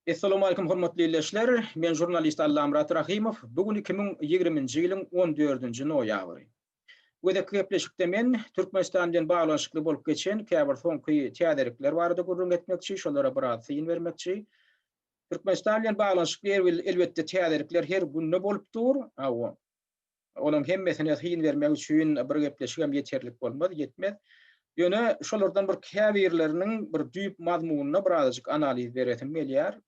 Essalawmalikim hormatly ildeşler! Men žurnalist Allamyrat Rahymow. Bu gün 2020-nji ýylyň 14-nji noýabry. Bu gezekki gepleşikde men Türkmenistan bilen baglanyşykly bolup geçen käbir soňky täzelikler barada gürrüň etmekçi, şolara biraz syn bermekçi. Türkmenistan bilen baglanyşykly elbetde täzelikler her günde bolup dur. Hawa. Olaryň hemmesine syn bermek üçin bir gepleşigem ýeterlik bolmaz, ýetmez. Ýöne şolardan bir käbirleriniň bir düýp mazmunyna birazajyk analiz beresim gelýär.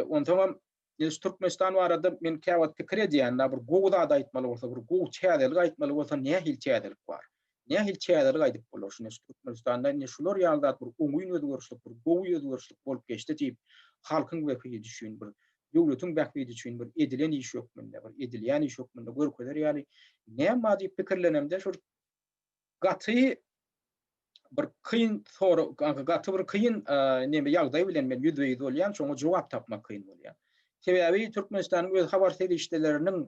Onsoňam şu Türkmenistan barada men käwagt pikir edýän-de, bir gowy zat aýtmaly bolsa, bir gowy täzelik aýtmaly bolsa nähili täzelik bar? Nähili täzelik aýdyp bolar? Şunda şu Türkmenistanda indi şular ýaly zat bir oňyn özgerişlik, bir gowy özgerişlik bolup geçdi diýip, halkyň bähbidi üçin bir döwletiň bähbidi üçin bir edilen iş hökmünde, bir edilýän iş hökmünde görkezer ýaly näme bar diýip pikirlenemde şol gaty bir kyn sorag, gaty bir kyn neme ýagdaý bilen men ýüzbe-ýüz bolýan, şoňa jogap tapmak kyn bolýar. Sebäbi Türkmenistanyň öz habar serişdeleriniň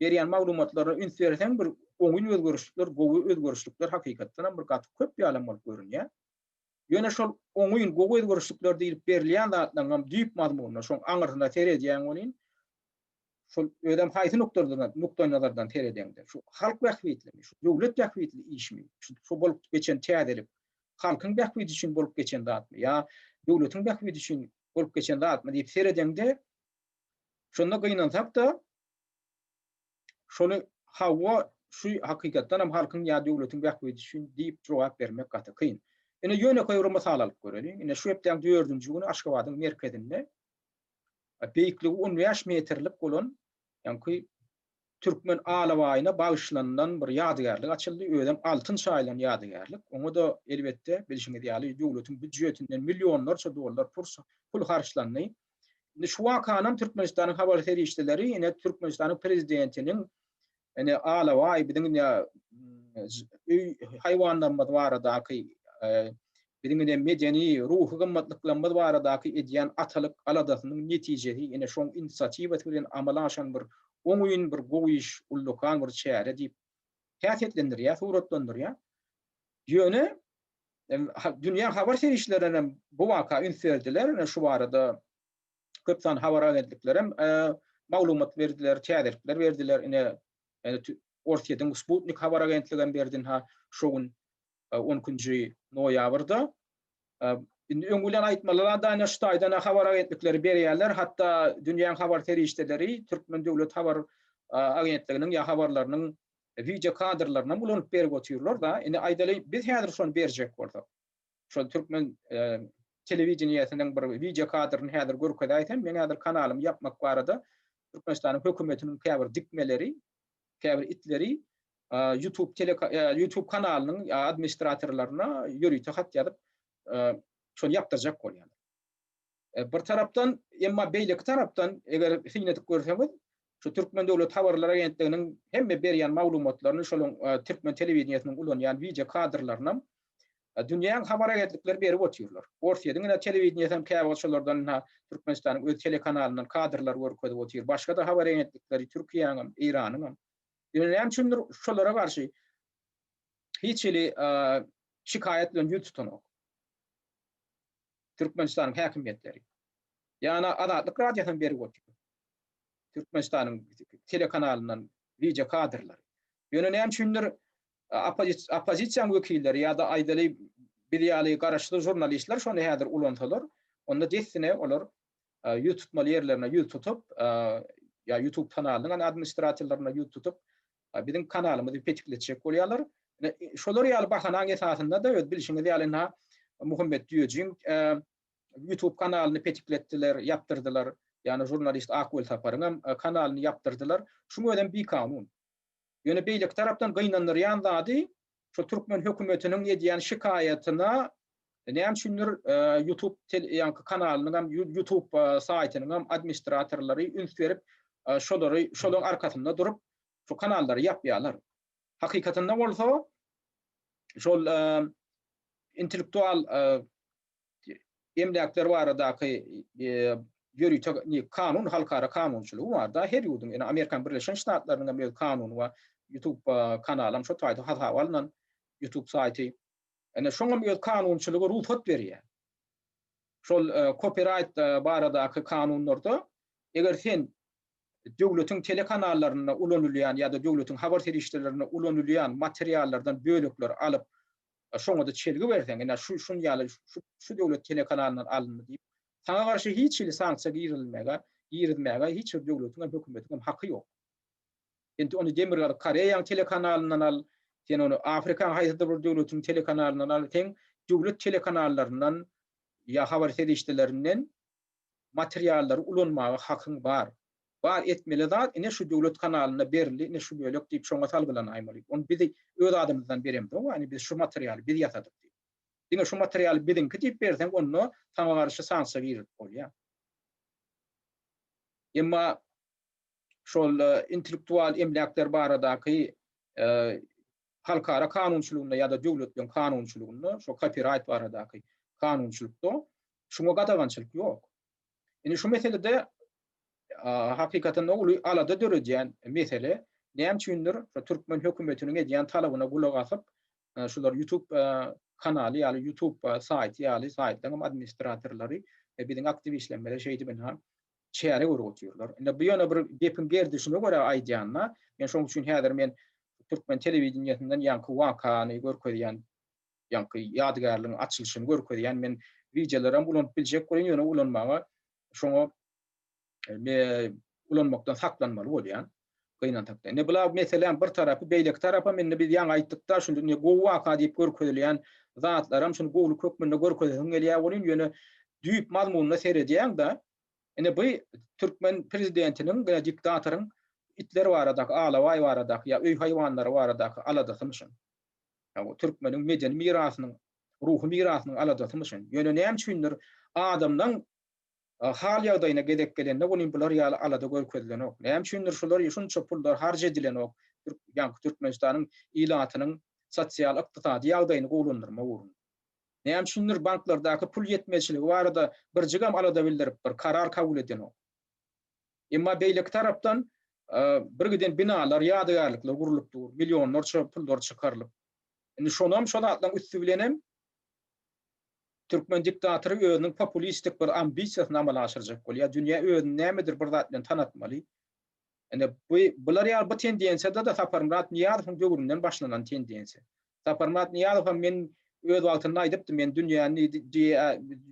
berýän maglumatlaryna üns berseň bir oňyn özgerişlikler, gowy özgerişlikler hakykatdan hem bir gaty köp ýalam bolup görünýär. Ýöne şol oňyn, gowy özgerişlikler diýlip berilýän zatlaryň hem düýp mazmunyna, şoň aňyrsyna seredýäň welin, şol özem haýsy nukdaýnazardan, nukdaýnazardan seredeňde, şu halk bähbitlimi, şu döwlet bähbitli işmi, şu, şu bolup geçen täzelik halkyň bähbidi üçin bolup geçen zatmy ýa döwletiň bähbidi üçin bolup geçen zatmy diýip seredeňde, şonda gynansak-da, Şony hawa, şu hakykatdan hem halkyň ýa döwletiň bähbidi üçin diýip jogap bermek gaty kyn. Ine ýönekeý bir mysal alyp göreliň. Ine şu hepdäň dördünji güni Aşgabadyň merkezinde beýikligi 15 metrlik bolan, ýaňky türkmen alabaýyna bagyşlanylan bir ýadygärlik açyldy. Özem altyn çaýylan ýadygärlik. Oňa-da elbetde bilşiňiz ýaly döwletiň býujetinden millionlarça dollar pul harçlandy. Indi şu wakanam Türkmenistanyň habar serişdeleri ine Türkmenistanyň prezidentiniň ine alabaý biziň ine öý haýwanlarymyz baradaky e, biziň ine medeni, ruhy gymmatlyklarymyz baradaky edýän atalyk aladasynyň netijesi ine şoň inisiatiwasy bilen amala aşan bir oňyn bir gowy iş, ullakan bir çäre diýip häsiýetlendirýär, suratlandyrýar. Ýöne Dünýä habar serişdeleri hem bu waka üns berdiler. Ine şu barada köp sanly habar agentlikleri hem maglumat berdiler, täzelikler berdiler. Ine Orsýetiň Sputnik habar agentligi hem berdi ha şu gün 12-nji noýabrda. Indi öň bilen aýtmaly zat ine şu taýdan habar agentlikleri berýärler. Hatda dünýäň habar serişdeleri Türkmen döwlet habar agentliginiň ýa habarlarynyň wideo kadrlarynam ulanyp berip otyrlar-da. Indi aýdaly, biz häzir şony berjek bolsak, şol türkmen telewideniýesiniň bir wideo kadryny häzir görkezäýsem, men häzir kanalymy ýapmak barada Türkmenistanyň hökümetiniň käbir dikmeleri, käbir itleri YouTube tele YouTube kanalynyň administratorlaryna ýörite hat ýazyp, şony ýapdyrjak bolýarlar. Bir tarapdan, emma beýleki tarapdan, eger syn edip görseňiz, şu Türkmen döwlet habarlar agentliginiň hemme berýän maglumatlaryny, şolaryň türkmen telewideniýesiniň ulanýan wideo kadrlarynam dünýäň habar agentlikleri berip otyrlar. Orsýetiň ine telewideniýesi hem käwagt şolardan ynha Türkmenistanyň öz telekanalyndan kadrlar görkezip otyr. Başga-da habar agentlikleri Türkiýäňem, Eýranyňam. Ýöne näme üçindir şolara garşy hiç hili şikaýat bilen ýüz tutanok. Türkmenistanyň häkimiýetleri. Ýana Azatlyk Radiosyna berip otyr. Türkmenistanyň telekanalyndan wideo kadrlary. Ýöne näme üçindir oppozisiýanyň wekilleri ýa-da aýdaly biz ýaly garaşsyz žurnalistler şony häzir ulansalar, onda dessine olar ýüz tutmaly ýerlerine ýüz tutup, ýa YouTube kanalynyň administratorlaryna ýüz tutup, biziň kanalymyzy petikletjek bolýarlar. Şolar ýaly bahanaň esasynda-da öz bilşiňiz ýaly ynha Muhammet Düýejiň YouTube kanalyny petikletdiler, ýapdyrdylar. Ýagny žurnalist Ak Welsaparyň hem kanalyny ýapdyrdylar. Şuň özem bikanun. Ýöne beýleki tarapdan gynandyrýan zady şu türkmen hökümetiniň edýän şikaýatyna näme üçindir YouTube ýaňky kanalynyň hem YouTube saýtynyň hem administratorlary üns berip şolary şolaryň arkasynda durup şu kanallary ýapýarlar. Hakykatynda bolsa şol intellektual emläkler baradaky ýörite kanun, halkara kanunçylygy bar-da, her ýurduň, ýöne Amerikan Birleşen Ştatlarynyň hem öz kanuny bar, YouTube kanalam şo taýda hasaba alnan YouTube saýty. Ine şoň hem öz kanunçylygy rugsat berýär. Şol kopiraýt baradaky kanunlarda eger sen döwletiň telekanallarynda ulanylýan ýa-da döwletiň habar serişdelerinde ulanylýan materiallardan bölekler alyp, şoňa-da çelgi berseň, ine şu şun ýaly şu döwlet telekanalyndan alyndy diýip, saňa garşy hiç hili sanksiýa girizilmäge, girizmäge hiç bir döwletiň hem, hökümetiň hem haky ýok. Sen ony Demirgazyk Koreýaň telekanalyndan al, sen ony Afrikaň haýsydyr bir döwletiniň telekanalyndan al, seň döwlet telekanallaryndan ýa habar serişdelerinden materiallary ulanmaga hakyň bar. Bar etmeli zat ine şu döwlet kanalynda berildi, ine şu bölek diýip şoňa salgylanaýmaly. Ony biz öz adymyzdan beremzok, ýagny biz şu materialy biz ýasadyk diýip. Diňe şu materialy biziňki diýip berseň onda saňa garşy sanksiýa girizip bolýar. Emma şol intellektual emläkler baradaky halkara kanunçylygynda ýa-da döwletleriň kanunçylygynda şo kopiraýt baradaky kanunçylykda şuňa gadagançylyk ýok. Indi şu meselede hakykatynda uly alada döredýän mesele näme üçindir şu türkmen hökümetiniň edýän talabyna gulak asyp şular YouTube kanaly ýaly YouTube saýty ýaly saýtlaryň administratorlary biziň aktiwistlerimize şeýdip ynha çäre görüp otyrlar. Indi bu ýöne bir gepiň gerdişine görä aýdýanda, men şonuň üçin häzir men türkmen telewideniýesinden ýaňky wakany görkezýän, ýaňky ýadygärligiň açylyşyny görkezýän men wideolaram ulanyp biljek welin, ýöne ulanmaga şoňa me ulanmakdan saklanmaly bolýan. Gynansak-da. Indi bular meseläň bir tarapy, beýleki tarapam indi biz ýaňy aýtdyk-da, şunda indi gowy waka diýip görkezilýän zatlaram şuny gowulyk hökmünde görkezesiň gelýär welin, ýöne düýp mazmunyna seredýäň-de, indi bu türkmen prezidentiniň ýa diktatoryň itler baradaky, alabaý baradaky ýa öý haýwanlary baradaky aladasymyşyn. Ýa bu türkmeniň medeni mirasynyň, ruhy mirasynyň aladasymyşyn. Ýöne näme üçindir adamlaň Hal-ýagdaýyna gezek gelende welin bular ýaly alada görkezilenok. Näme üçindir şular şunça pullar harç edilenok ýaňky Türkmenistanyň ilatynyň sosial-ykdysady ýagdaýyny gowulandyrmak ugrunda. Näme üçindir banklardaky pul ýetmezçiligi barada birjigem alada bildirip bir karar kabul edenok. Emma beýleki tarapdan birgiden binalar, ýadygärlikler gurlup dur, millionlarça pullar çykarylyp. Indi şonam şo zatlaryň üsti bilenem Türkmen diktatory özüniň populistik bir ambisiýasyny amala aşyrjak bolýar. Dünýä özüni nämedir bir zat bilen tanatmaly. Ine bu bular ýaly bu tendensiýada-da Saparmyrat Nyýazowyň döwründen başlanan tendensiýa. Saparmyrat Nyýazow hem men öz wagtynda aýdypdy, men dünýäni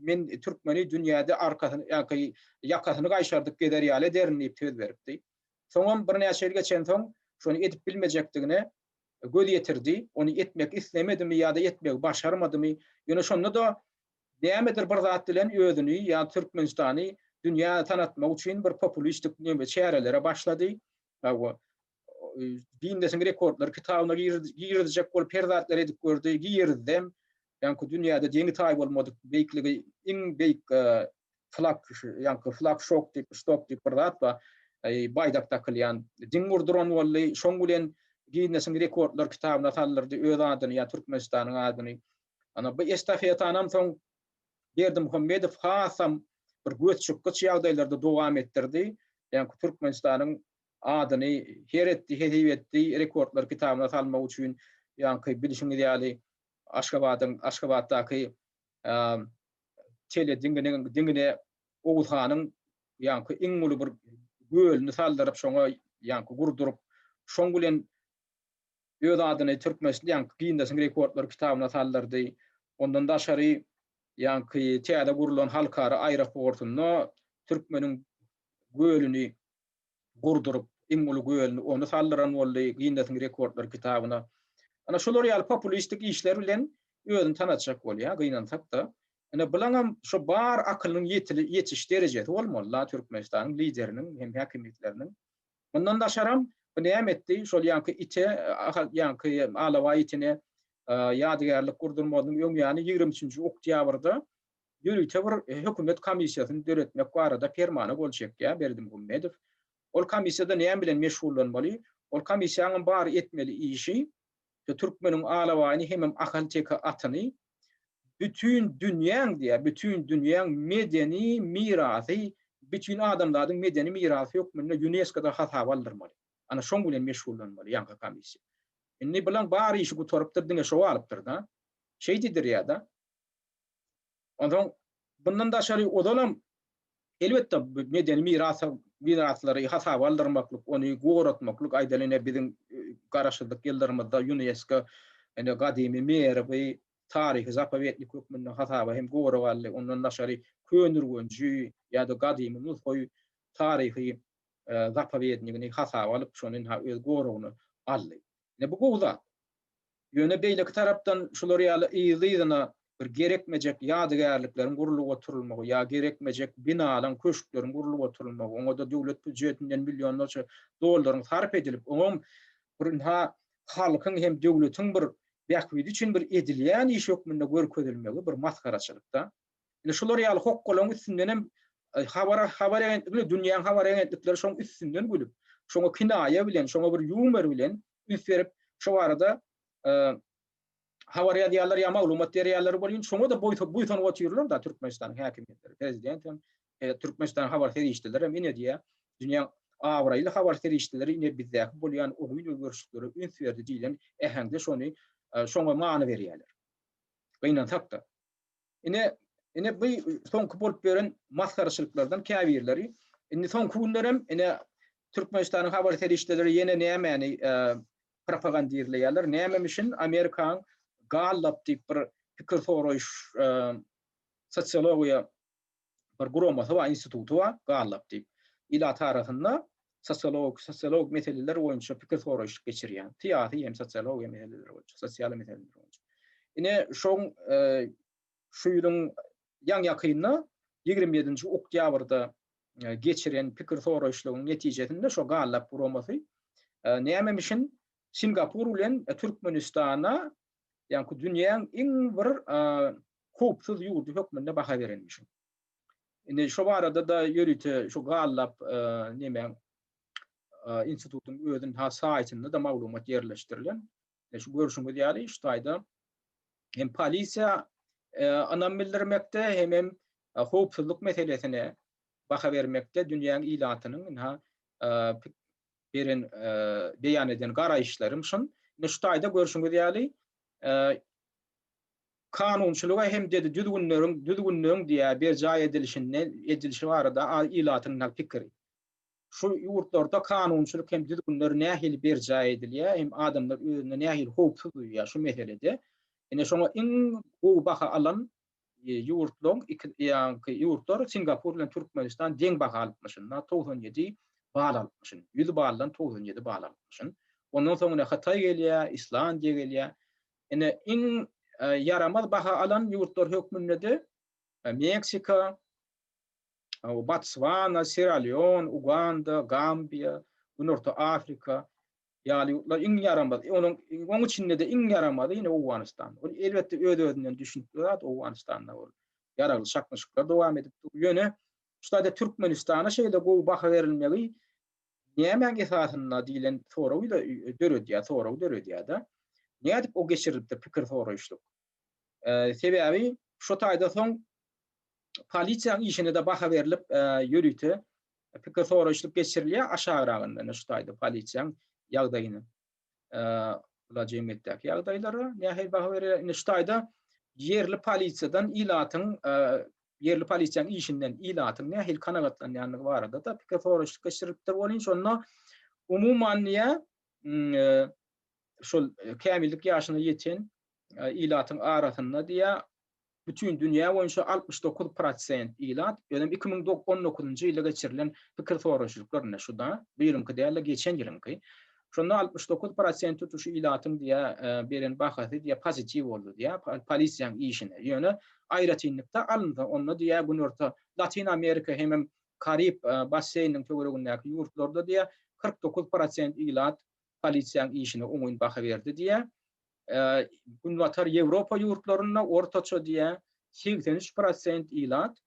men türkmeni dünýäde arkasyny ýa-da ýakasyny gaýşardyp gezer ýaly ederin diýip söz beripdi. Soňam birnäçe ýyl geçensoň şony edip bilmejekdigine göz ýetirdi, ony etmek islemedimi ýa-da etmegi başarmadymy, ýöne şonda-da nämedir bir zat bilen özüni ýa Türkmenistany dünýä tanatmak üçin bir populistik neme çärelere başlady. Hawa, Ginnesiň rekordlar kitabyna girizjek bolup her zatlar edip gördi, girizdem. Ýaňky dünýäde deňi-taýy bolmadyk beýikligi iň beýik Flak, ýaňky flak şok diýip, ştok diýip bir zat bar. Baýdak dakylýan diň gurduran boldy. Şoň bilen Ginnesiň rekordlar kitabyna saldyrdy öz adyny ýa Türkmenistanyň adyny. Ana bu estafetanam soň Berdimuhamedow hasam bir göz çykgyç ýagdaýlarda dowam etdirdi. Ýaňky Türkmenistanyň adyny her etdi, hesip etdi rekordlar kitabyna salmak üçin ýaňky bilşiňiz ýaly Aşgabadyň Aşgabatdaky tele diňiniň diňine Oguz hanyň ýaňky iň uly bir gölüni saldyryp şoňa ýaňky gurduryp şoň bilen öz adyny Türkmenistan ýaňky Ginnesiň rekordlar kitabyna saldyrdy. Ondan daşary ýaňky täze gurlan halkara aeroportunda türkmeniň gölüni gurduryp, iň uly gölüni ony saldyran boldy Ginnesiň rekordlar kitabyna. Ana şular ýaly populistik işler bilen özüni tanatjak bolýar, gynansak-da. Ine bulaňam şu bar akylynyň ýetili ýetiş derejesi bolmaly-da Türkmenistanyň lideriniň hem häkimiýetleriniň. Mundan daşaram bu näme etdi? Şol ýaňky ite, ýaňky alabaý itine ýadygärlik gurdurmazynyň öň ýany 23-nji oktýabrda ýörite bir hökümet komissiýasyny döretmek barada permana gol çekýär Berdimuhamedow. Ol komissiýada näme bilen meşgullanmaly? Ol komissiýanyň bar etmeli işi türkmeniň alabaýyny hemem ahalteke atyny bütin dünýäň diýýär, bütin dünýäň medeni mirasy, bütin adamzadyň medeni mirasy hökmünde ÝUNESKO-da hasaba aldyrmaly. Ana şoň bilen meşgullanmaly ýaňky komissiýa. Indi bulaň bar işi gutarypdyr, diňe şo galypdyr-da. Şeý diýdirýär-de. Onsoň Bundan daşary ozalam elbetde medeni miras miraslary hasaba aldyrmaklyk, ony goratmaklyk aýdaly ine biziň garaşsyzlyk ýyllarymyzda Ýunesko ine gadymy Merwi taryhy zapowednik hökmünde hasaba hem gorag aldy. Ondan daşary Köneürgenji ýa-da gadymy Nusgaý taryhy zapowednigini hasaba alyp, şony ynha öz goragyna aldy. Ine bu gowy zat. Ýöne beýleki tarapdan şular ýaly yzly-yzyna bir gerekmejek ýadygärlikleriň gurlup oturylmagy ýa gerekmejek binalaryň, köşkleriň gurlup oturylmagy, oňa-da döwlet býujetinden millionlarça dollaryň sarp edilip, oňam bir ynha halkyň hem döwletiň bir bähbidi üçin bir edilýän iş hökmünde görkezilmegi bir masgaraçylyk-da. Indi şular ýaly hokgalaryň üstünden hem habar habar agentlikleri, dünýäň habar agentlikleri şoň üstünden gülüp, şoňa kinaýa bilen, şoňa bir ýumor bilen üns berip, şo barada habar ýazýarlar ýa maglumat berýärler welin, şoňa-da buýsanyp otyrlar-da Türkmenistanyň häkimiýetleri, prezident hem, Türkmenistanyň habar serişdeleri hem ine diýýär, dünýäň abraýly habar serişdeleri ine bizdäki bolýan oňyn özgerişliklere üns berdi diýlen äheňde şony şoňa many berýärler. Gynansak-da. Ine, ine bu soňky bolup ýören masgaraçylyklardan käbirleri. Indi soňky günlerem ine Türkmenistanyň habar serişdeleri ýene nämäni propagandirleýärler? Nämemişin Amerikanyň Gallup diýip bir pikir soraýyş sosiologiýa bir guramasy bar, instituty bar, Gallup diýip. Ilat arasynda sosiologik, sosiologik meseleler boýunça pikir soraýyşlyk geçirýän, syýasy hem sosiologiýa meseleleri boýunça, sosial meseleler boýunça. Ine, şoň şu ýylyň ýaňy-ýakynda 27-nji oktýabrda geçiren pikir soraýyşlygyň netijesinde şo Gallup guramasy nämemişin Singapur bilen Türkmenistana, ýaňky dünýäň iň bir howpsuz ýurdy hökmünde baha berenmişin. Indi şo barada-da ýörite şu Gallup nemäň institutyň özüniň ha saýtynda-da maglumat ýerleşdirilen. Şu görşüňiz ýaly şu taýda hem polisiýa ynam bildirmekde hem hem howpsuzlyk meselesine baha bermekde dünýäň ilatynyň ynha beren beýan eden garaýyşlarym şun. Indi şu taýda görşüňiz ýaly kanunçylyga hem-de düzgünleriň düzgünleriň diýä berjaý edilişinden edilişi barada ilatyň pikiri. Şu ýurtlarda kanunçylyk hem düzgünler nähili berjaý edilýär, hem adamlar özüni nähili howpsuz duýýar şu meselede. Ine şoňa iň gowy baha alan ýurtlaryň iki ýaňky ýurtlar Singapur bilen Türkmenistan deň baha alypmyşyn. 97 bal alypmyşyn. 100 baldan 97 bal alypmyşyn. Ondan soň ine Hytaý gelýär, Islandiýa gelýär. Ine iň ýaramaz baha alan ýurtlar hökmünde-de Meksika, Botswana, Sierra-Leon, Uganda, Gambiýa, Günorta Afrika ýaly ýurtlar iň ýaramaz. Onuň oň içinde-de iň ýaramazy ýene Owganystan. Ol elbetde öz-özünden düşünikli zat, Owganystanda ol ýaragly çaknyşyklar dowam edip dur. Ýöne şu taýda Türkmenistana şeýle gowy baha berilmegi nämäň esasynda diýlen soragy döredýär, sorag döredýär-de. Nädip o geçirilipdir pikir soraýyşlyk? Sebäbi şu taýda soň polisiýanyň işine-de baha berlip, ýörite pikir soraýyşlyk geçirilýär aşagragynda, ine şu taýda polisiýanyň ýagdaýyny, bula jemgyýetdäki ýagdaýlara nähili baha berýär. Ine şu taýda ýerli polisiýadan ilatyň ýerli polisiýanyň işinden ilatyň nähili kanagatlanýandygy barada-da pikir soraşyk geçirilipdir welin, şonda umuman diýýär, şol kämillik ýaşyna ýeten ilatyň arasynda diýýär, bütin dünýä boýunça 69 prosent ilat, özem 2019-njy ýylda geçirilen pikir soraşylyklar ine şu-da, bu ýylyňky däl-de, geçen ýylyňky. Şonda 69 prosent tutuş ilatyň diýýär, beren bahasy diýýär, pozitiw boldy diýýär, polisiýanyň işine. Ýöne aýratynlykda alynsa, onda diýýär, Günorta Latyn Amerika hemem Karib basseýniniň töweregindäki ýurtlarda diýýär, 49 prosent ilat polisiýanyň işine oňyn baha berdi diýýär. Günbatar Ýewropa ýurtlarynda ortaça diýýär, 83 prosent ilat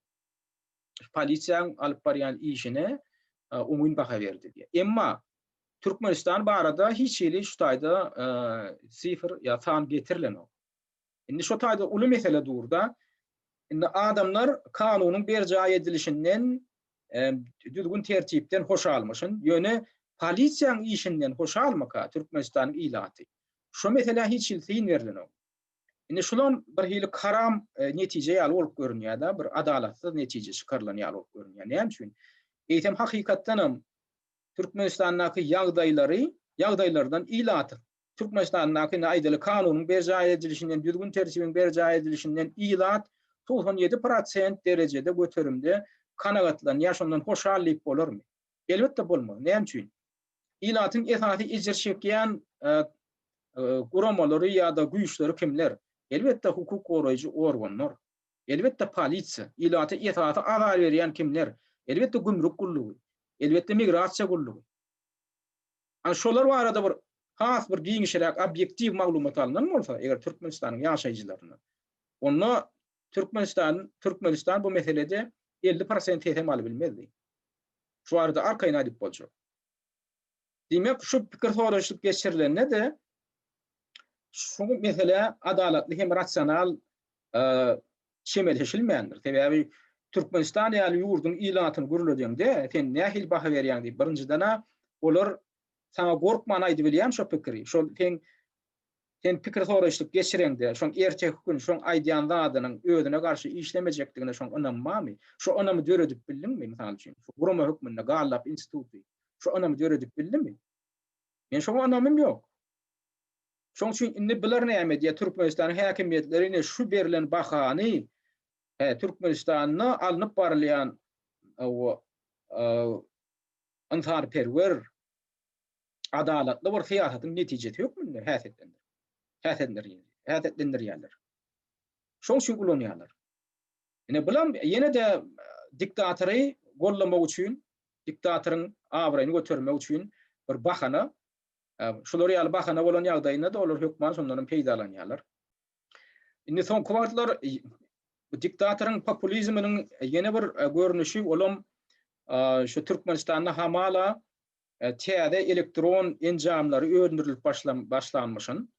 polisiýanyň alyp barýan işine oňyn baha berdi diýýär. Emma Türkmenistan barada hiç hili şu taýda sifr ýa san getirilenok. Indi şu taýda uly mesele dur-da. Indi adamlar kanunyň berjaý edilişinden, düzgün tertipden hoşalmyşyn, ýöne polisiýanyň işinden hoşalmyka Türkmenistanyň ilaty? Şu meselä hiç hili syn berlenok. Indi şulam bir hili karam netije ýaly bolup görünýär-de, bir adalatsyz netije çykarylan ýaly bolup görünýär. Näme üçin? Eýsem hakykatdanam Türkmenistandaky ýagdaýlary, ýagdaýlardan ilat Türkmenistandaky indi aýdaly kanunyň berjaý edilişinden, düzgün-tertibiň berjaý edilişinden ilat 97 prosent derejede göterimde kanagatlanýar, şondan hoşal diýip bolarmy? Elbetde bolmaz. Näme üçin? Ilatyň esasy ejir çekýän guramalary ýa-da güýçleri kimler? Elbetde hukuk goraýjy organlar. Elbetde polisiýa. Ilata esasy azar berýän kimler? Elbetde gümrük gullugy. Elbetde migrasiýa gullugy. Ana şolar barada bir has bir giňişräk obýektiw maglumat alnan bolsa, eger Türkmenistanyň ýaşaýjylaryndan, onda Türkmenistan Türkmenistan bu meselede 50 prosent sesem alybilmezdi. Şu barada arkaýyn aýdyp boljak. Diýmek, şu pikir soraşyk geçirilende-de şu meselä adalatly hem rasional çemeleşilmändir. Sebäbi Türkmenistan ýaly ýurduň ilatyny gürledeňde, sen nähili baha berýäň diýip, birinjiden-ä olar saňa gorkman aýdybilýärmi şo pikiri? Şol seň sen pikir soraşyk geçireňde, şoň erteki gün şoň aýdýan zadynyň özüne garşy işlemejekdigine şoň ynamy barmy? Şo ynamy döredip bildiňmi, mysal üçin, şu gurama hökmünde Gallap instituty şo ynamy döredip bildimi? Men şoňa ynamym ýok. Şoň üçin indi bular näme edýär? Türkmenistanyň häkimiýetleri ine şu berlen bahany Türkmenistanda alnyp barylýan ynsanperwer, adalatly bir syýasatyň netijesi hökmünde häsiýetlendirýärler. Şoň üçin ulanýarlar. Ine bulam ýene-de diktatory gollamak üçin, diktatoryň abraýyny götermek üçin bir bahana. Şular ýaly bahana bolan ýagdaýynda-da olar hökman şondan hem peýdalanýarlar. Indi soňky wagtlar bu diktatoryň populizminiň ýene bir görnüşi olam şu Türkmenistanda hamala täze elektron enjamlary öndürilip başlanmyşyn.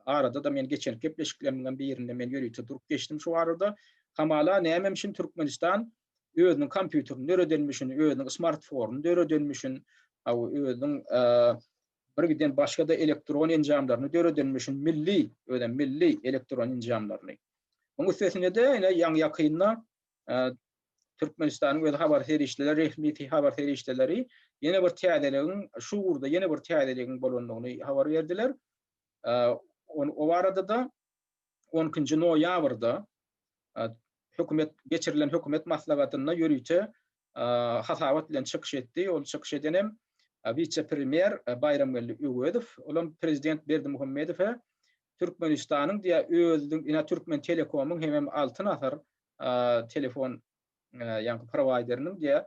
Arada-da men geçen gepleşiklerimiň birinde men ýörite durup geçdim şu barada. Hamala nämemişin Türkmenistan özüniň kompýuterini döredenmişin, özüniň smartfonyny döredenmişin, özüniň bir giden başga-da elektron enjamlaryny döredenmişin, milli, özem milli elektron enjamlaryny. Muň üstesine-de ine ýaňy-ýakynda Türkmenistanyň öz habar serişdeleri, resmi habar serişdeleri ýene bir täzeligiň, şu ugurda ýene bir täzeligiň bolandygyny habar berdiler. O barada-da 12-nji noýabrda hökümet geçirilen hökümet maslahatynda ýörite hasabat bilen çykyş etdi. Ol çykyş eden hem wise-premýer Baýramgeldi Öwezow. Olam prezident Berdimuhamedowa Türkmenistanyň diýä özüniň ine Türkmen Telekomyň hemem Altyn asyr telefon ýaňky prowaýderiniň diýä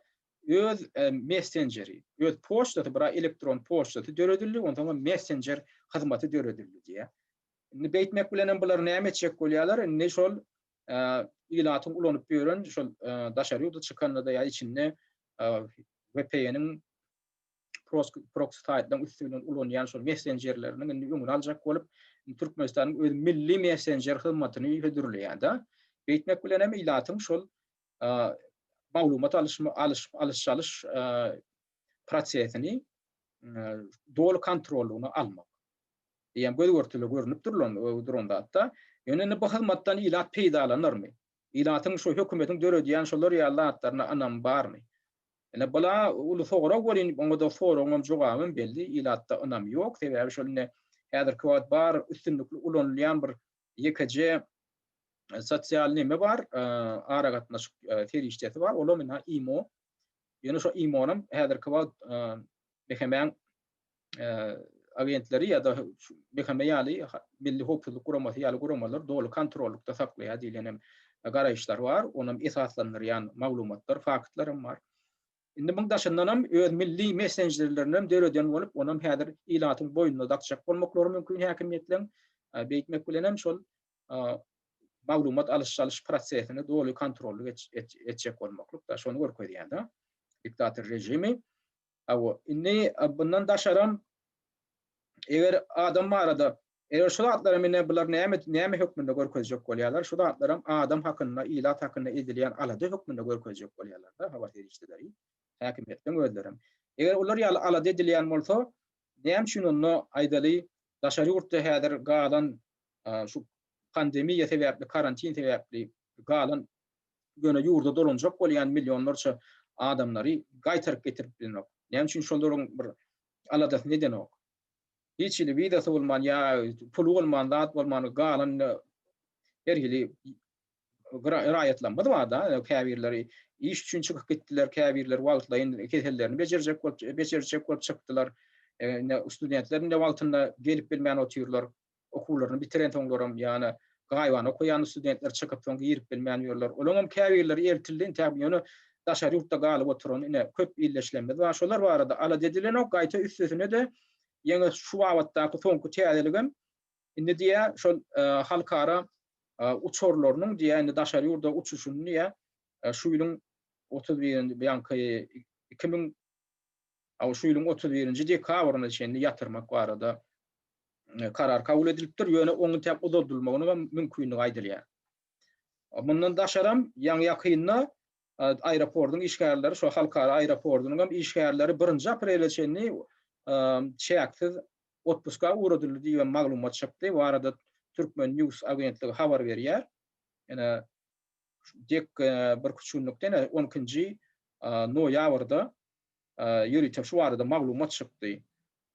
öz messenjeri, öz poçtasy, bir elektron poçtasy döredildi, onsoň hem messenjer hyzmaty döredildi diýä. Indi beýtmek bilen hem bular näme etjek bolýarlar? Indi şol ilatyň ulanyp ýören şol daşary ýurda çykanda-da ýa içinde VPN-iň proksi saýtlaryň üsti bilen ulanýan şol messenjerleriniň indi öňüni aljak bolup, Türkmenistanyň öz milli messenjer hyzmatyny hödürleýär-de. Beýtmek bilen hem ilatyň şol maglumat alyşma, alyş, alyş-çalyş prosesini doly kontrollygyna almak. Diýen göz-görtele görnüp durlan duran zatda. Ýöne indi bu hyzmatdan ilat peýdalanarmy? Ilatyň şu hökümetiň döredýän şolar ýaly zatlaryna ynamy barmy? Ine bula uly sorag welin oňa-da soragyňam jogabam belli, ilatda ynam ýok. Sebäbi şol indi häzirki wagt bar üstünlikli ulanylýan bir ýekeje sosial neme bar, aragatnaşyk serişdesi bar, olam indi imo. Ýöne şo imonam häzirki wagt BHM-iň agentleri ýa-da BHM ýaly Milli howpsuzlyk guramasy ýaly guramalar doly kontrollykda saklaýar diýlen hem garaýyşlar bar. Onam esaslandyrýan maglumatlar, faktlar hem bar. Indi muň daşyndan hem öz milli messenjerlerini hem döreden bolup, onam häzir ilatyň boýnuna dakjak bolmaklary mümkin häkimiýetleň. Beýtmek bilen hem şol maglumat alyş-çalyş prosesini doly kontrollyk etjek bolmaklyk da şony görkezýär-de. Diktator režimi. Hawa, indi bundan daşaram eger adam barada eger şu zatlaram ine bular näme näme hökmünde görkezjek bolýarlar, şu zatlaram adam hakynda, ilat hakynda edilýän alada hökmünde görkezjek bolýarlar-da habar serişdeleri, häkimiýetleň özlerem. Eger olar ýaly alada edilýän bolsa, näme üçin onda aýdaly daşary ýurtda häzir galan şu pandemiýa sebäpli, karantin sebäpli galan ýöne ýurda dolanjak bolýan millionlarça adamlary gaýtaryp getirip bilenok? Näme üçin şolaryň bir aladasyny edenok? Hiç hili wizasy bolman ýa puly bolman, zat bolman galan her hili raýatlarymyz bar-da, käbirleri iş üçin çykyp gitdiler, käbirleri wagtlaýyn kesellerini bejerjek bolup, bejerjek bolup çykdylar. Indi studentler indi wagtynda gelip bilmän otyrlar. Okuwlaryny bitirensoňlaram, ýa-da gaýybana okaýan studentler çykyp soň girip bilmän ýörler. Olaryň hem käbirleri eltildi, intäk ýöne daşary ýurtda galyp oturan ine köp ildeşlerimiz bar. Şolar barada alada edilenok, gaýta üstesine-de ýene şu babatdaky soňky täzeligem indi diýýär, şol halkara uçarlarynyň diýýär, indi daşary ýurda uçuşyny diýýär, şu ýylyň 31-nji, ýaňky 2000 şu ýylyň 31-nji dekabryna çenli ýatyrmak barada karar kabul edilipdir, ýöne onuň täk uzaldylmagynyň hem mümkinligi aýdylýar. Mundan daşaram ýaňy-ýakynda aeroportyň işgärleri, şo halkara aeroportynyň hem işgärleri birinji aprele çenli çäksiz otpuska ugradyldy diýen maglumat çykdy. Bu barada Türkmen News agentligi habar berýär. Ýöne dek birküç günlükde, ýöne on ikinji noýabrda ýörite şu barada maglumat çykdy.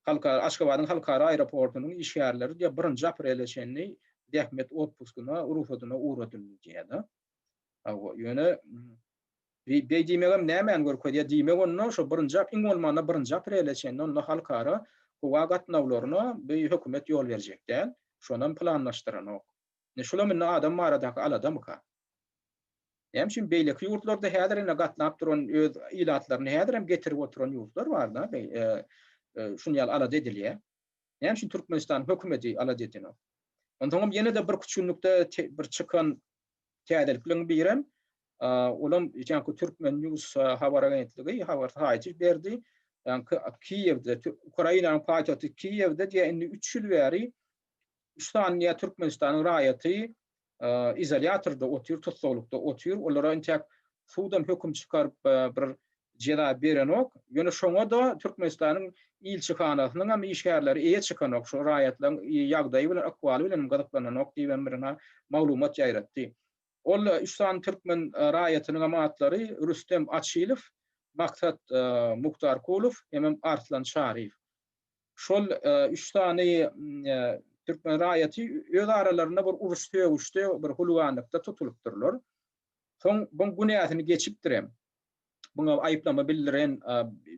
Halkara Aşgabadyň halkara aeroportunyň işgärleri diýýär birinji aprele çenli zähmet otpuskyna, rugsadyna ugradyldy diýýär-de. Hawa, ýöne beý diýmegem nämäni görkezýär? Diýmek onda şo birinji iň bolmanda birinji aprele çenli onda halkara howa gatnawlaryna bu hökümet ýol berjek däl. Şonam planlaşdyranok. Indi şulam indi adam baradaky aladamyka? Näme üçin beýleki ýurtlarda häzir indi gatnap duran öz ilatlaryny häzirem getirip oturan ýurtlar bar-da, şuny ýaly alada edilýär. Näme üçin Türkmenistan hökümeti alada edenok? Onsoňam ýene-de bir küçünlikde bir çykan täzelikligiň birem, olam ýaňky Türkmen News habar agentligi habar saýty berdi. Ýaňky Kiýewde, Ukrainanyň paýtagty Kiýewde diýä indi 3 ýyl bäri 3 sany diýä Türkmenistanyň raýaty izolýatorda otyr, tussaglykda otyr. Olara intäk sudam höküm çykaryp bir jeza berenok. Ýöne şoňa-da Türkmenistanyň ilçihanasynyň hem işgärleri eýe çykanok, şu raýatlaryň ýagdaýy bilen, ykbaly bilen hem gyzyklananok diýip hem birine maglumat ýaýratdy. Ol üç sany türkmen raýatynyň hem atlary Rüstem Açylow, Maksat Muhtarkulow hemem Arslan Çaryýew. Şol üç sany türkmen raýaty öz aralarynda bir uruş-sögüşde, bir huliganlykda tutulypdyrlar. Soň buň günäsini geçipdir hem. Buňa aýyplama bildiren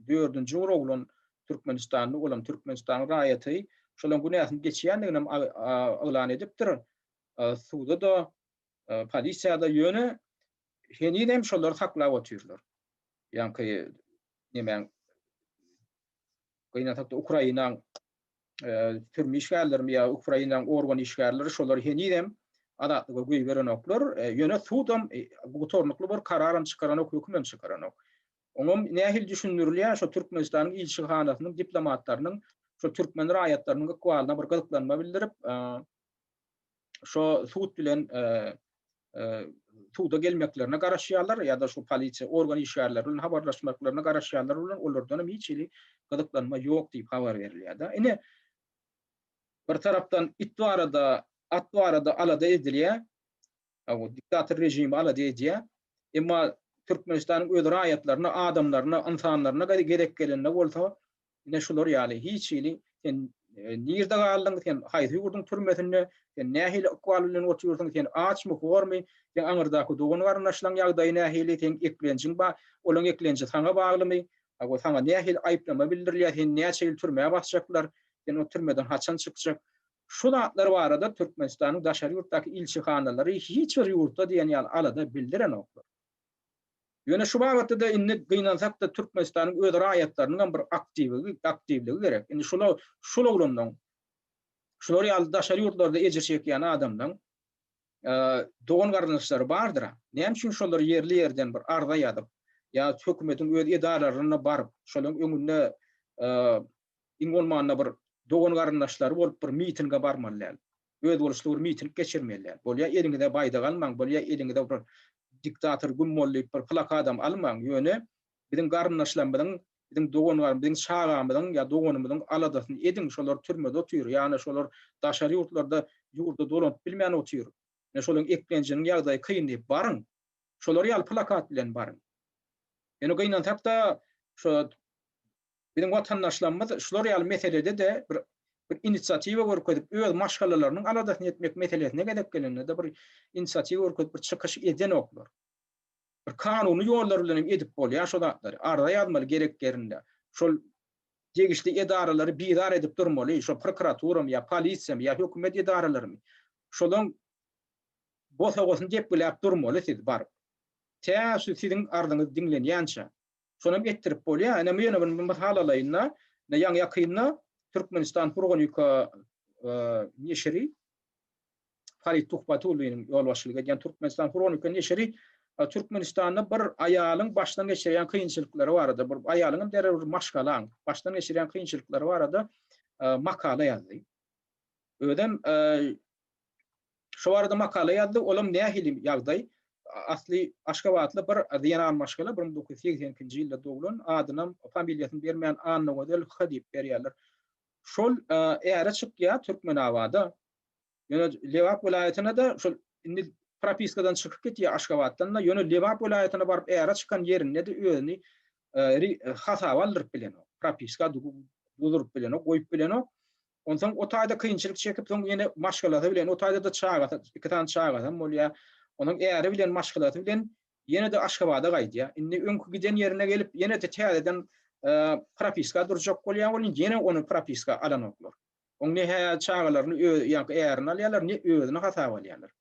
dördünji bir oglan Türkmenistanly bolan Türkmenistanyň raýaty şolaryň günäsini geçýändigini hem yglan edipdir. Suda-da, polisiýada ýöne henizem şolary saklap otyrlar. Ýaňky nemäň Gynansak-da Ukrainaň türme işgärlerimi ýa Ukrainaň organ işgärleri şolary henizem azatlyga goýberenoklar. Ýöne sudam gutarnykly bir kararam çykaranok, hökümem çykaranok. Oňam nähili düşündirilýär, şo Türkmenistanyň ilçihanasynyň diplomatlarynyň şo türkmen raýatlarynyň ykbalyna bir gyzyklanma bildirip, şo sud bilen suda gelmeklerine garaşýarlar ýa-da şu polisiýa organ işgärleri bilen habarlaşmaklaryna garaşýarlar bilen olardan hem hiç hili gyzyklanma ýok diýip habar berilýär-de. Ine bir tarapdan it barada, at barada alada edilýär. O diktator režimi alada edýär. Emma Türkmenistanyň öz raýatlaryna, adamlaryna, ynsanlaryna gezek gelende bolsa Ine şular ýaly hiç hili sen nirde galdyň, sen haýsy ýurduň türmesinde, sen nähili ykbal bilen otyrsyň, sen açmy, hormy, seň aňyrdaky dogan-garyndaşlaň ýagdaýy nähili, seň eklenjiň ba, olaň eklenji saňa baglymy, hawa saňa nähili aýyplama bildirilýär, seni näçe ýyl türmä basjaklar, sen o türmeden haçan çykjak. Şu zatlar barada Türkmenistanyň daşary ýurtdaky ilçihanalary hiç bir ýurtda diýen ýaly alada bildirenoklar. Ýöne şu babatda-da indi gynansak-da Türkmenistanyň öz raýatlarynyň hem bir aktiwligi, aktiwligi gerek. Indi şula şul oglanlaň, şular ýaly daşary ýurtlarda ejir çekýän adamlaň dogan-garyndaşlary bardyr-a. Näme üçin şolar ýerli-ýerden bir arza ýazyp, ýa hökümetiň öz edaralaryna baryp, şolaryň öňünde iň bolmanda bir dogan-garyndaşlary bolup bir mitinge barmaly däl. Özboluşly bir miting geçirmeli däl. Bolýa eliňize baýdak almaň, bolýa eliňize bir diktator güm bol diýip bir plakadam almaň, ýöne biziň garyndaşlarymyzyň, biziň dogan biziň çagamyzyň ýa doganymyzyň aladasyny ediň, şolar türmede otyr, ýa-da şolar daşary ýurtlarda. ýurda dolanyp bilmän otyr. Ine şolaryň eklenjiniň ýagdaýy kyn diýip baryň. Şolar ýaly plakat bilen baryň. Ýöne gynansak-da şo biziň watandaşlarymyz şular ýaly meselede-de bir bir inisiatiwa görkezip, öz maşgalalarynyň aladasyny etmek meselesine gezek gelende-de bir inisiatiwa görkezip bir çykyş edenoklar. Bir kanuny ýollar bilen hem edip bolýar şo zatlary. Arza ýazmaly gerek ýerinde. Şol degişli edaralary bizar edip durmaly, şo prokuraturamy ýa polisiýamy ýa hökümet edaralarymy. Şolaň bosagasyny depgiläp durmaly siz baryp. Tä şu siziň arzyňyz diňlenýänçä. Şonam etdirip bolýar. Ine ýene bir mysal alaýyn-da. Ine ýaňy-ýakynda Türkmenistan Hronika neşiri Farid Tuhbatulliniň ýolbaşçylyk edýän Türkmenistan Hronika neşiri Türkmenistanda bir aýalyň başdan geçirýän kynçylyklary barada, bir aýalyň hem derrew bir maşgalaň başdan geçirýän kynçylyklary barada makala ýazdy. Özem şo barada makala ýazdy, olam nähili ýagdaý? Asly Aşgabatly bir zenan maşgala 1982-nji ýylda doglan, adynam, familiýasyny bermän Annagözel H diýip berýärler. Şol äre çykýar Türkmenabada. Ýöne Lebap welaýatyna-da şol indi propiskadan çykyp gitýär Aşgabatdan-da, ýöne Lebap welaýatyna baryp äre çykan ýerinde-de özüni hasaba aldyryp bilenok. Propiska duzuryp bilenok, goýup bilenok. Onsoň o taýda kynçylyk çekip, soň ýene maşgalasy bilen, o taýda-da çagasy, iki sany çagasam bolýar. Onuň äri bilen, maşgalasy bilen ýene-de Aşgabada gaýdýar. Indi öňki giden ýerine gelip, ýene-de täzeden propiska durjak bolýar welin, ýene ony propiska alanoklar. Oň ne-hä çagalaryny öz, ýaňky ärini alýarlar, ne özüni hasaba alýarlar.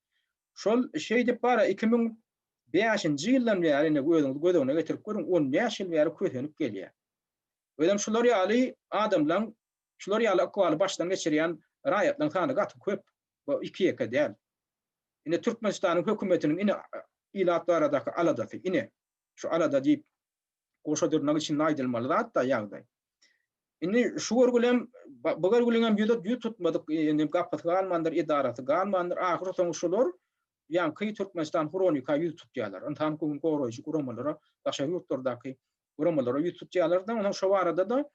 Şol şeýdip bara 2005-nji ýyldan bäri, ine özüňiz göz öňüne getirip görüň, 15 ýyl bäri kösenip gelýär. Özem şular ýaly adamlaň, şular ýaly ykbaly başdan geçirýän raýatlaryň sany gaty köp. Bu iki-ýeke däl. Ine Türkmenistanyň hökümetiniň ine ilat baradaky aladasy, ine şu alada diýip goşa dyrnak içinde aýdylmaly zat-da ýagdaý. Indi şu görgülem, bu görgüliňem ýüze ýüz tutmadyk, indi gapysy galmandyr, edarasy galmandyr. Ahyry soňy şular ýaňky Türkmenistan Hronika ýüz tutýarlar. Ynsan hukugyny goraýjy guramalara, daşary ýurtlardaky guramalara ýüz tutýarlar-da, onuň şo barada-da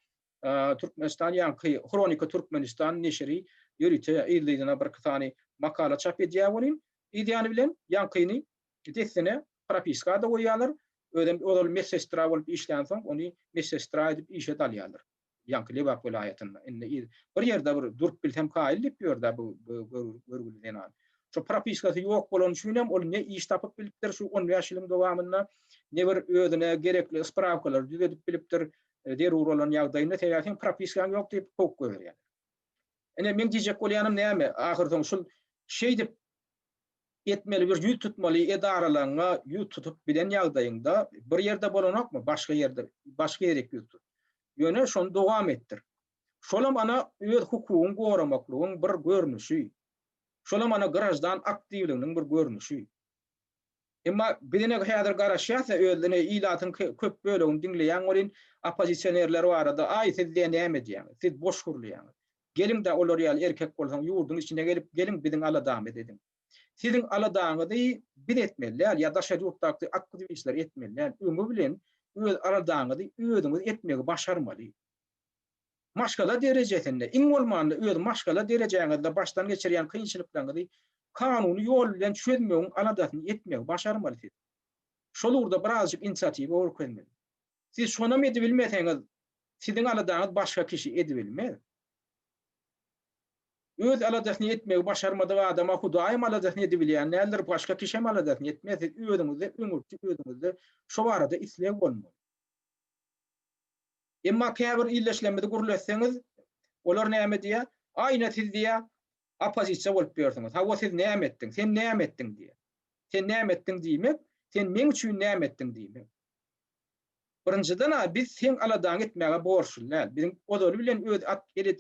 Türkmenistan ýaňky Hronika Türkmenistan neşiri ýörite yzly-yzyna birki sany makala çap edýär welin, yz ýany bilen ýaňkyny dessine propiska-da goýýarlar. Özem ozal medsestra bolup işlänsoň, ony medsestra edip işe-de alýarlar. Ýaňky Lebap welaýatynda. Indi bir ýerde bir durup bilsem kaýyl diýip ýör-dä bu görgüli zenan. Şo propiskasy ýok bolany üçinem ol ne iş tapyp bilipdir şu on bäş ýylyň dowamynda, ne bir özüne gerekli sprawkalary düzedip bilipdir zerur bolan ýagdaýynda, sebäbi seň propiskaň ýok diýip kowup goýberýärler. Ine, meň diýjek bolýanym näme, ahyrsoňy şul şeýdip etmeli bir ýüz tutmaly edaralaryňa ýüz tutup bilen ýagdaýyňda bir ýerde bolanokmy, başga ýerde, başga ýerik ýüz tut. Ýöne şony dowam etdir. Şolam ana öz hukugyňy goramaklygyň bir görnüşi. Şolam ana graždan aktiwliginiň bir görnüşi. Emma biz ine häzir garaşýas-a özüne ilatyň köp bölegini diňleýäň welin oppozisionerler barada aý siz diýä näme edýäňiz? Siz boş gürleýäňiz. Geliň-dä olar ýaly erkek bolsaň ýurduň içine gelip geliň biziň aladamyzy ediň. Siziň aladaňyzy biz etmeli däl ýa daşary ýurtdaky aktiwistler etmeli däl. Öňi bilen öz aladaňyzy özüňiz etmegi başarmaly. Maşgala derejesinde, iň bolmanda öz maşgala derejäňizde başdan geçirýän kynçylyklaryňyzy kanuny ýol bilen çözmegiň aladasyny etmegi başarmaly siz. Şol ugurda birazjyk inisiatiwa görkezmeli. Siz şonam edibilmeseňiz, siziň aladaňyzy başga kişi edibilmez. Öz aladasyny etmegi başarmadyk adama Hudaýam aladasyny edibilýän däldir, başga kişem aladasyny etmez. Siz özüňizde öňürti özüňizde şo barada isleg bolmaly. Emma käbir ildeşlerimizi gürletseňiz, olar näme diýýär? Aý ine siz diýýär, oppozisiýa bolup ýörsüňiz. Hawa siz näme etdiň? Sen näme etdiň diýýär. Sen näme etdiň diýmek, sen meň üçin näme etdiň diýmek. Birinjiden-ä biz seň aladaňy etmäge borçly däl. Biziň ozaly bilen öz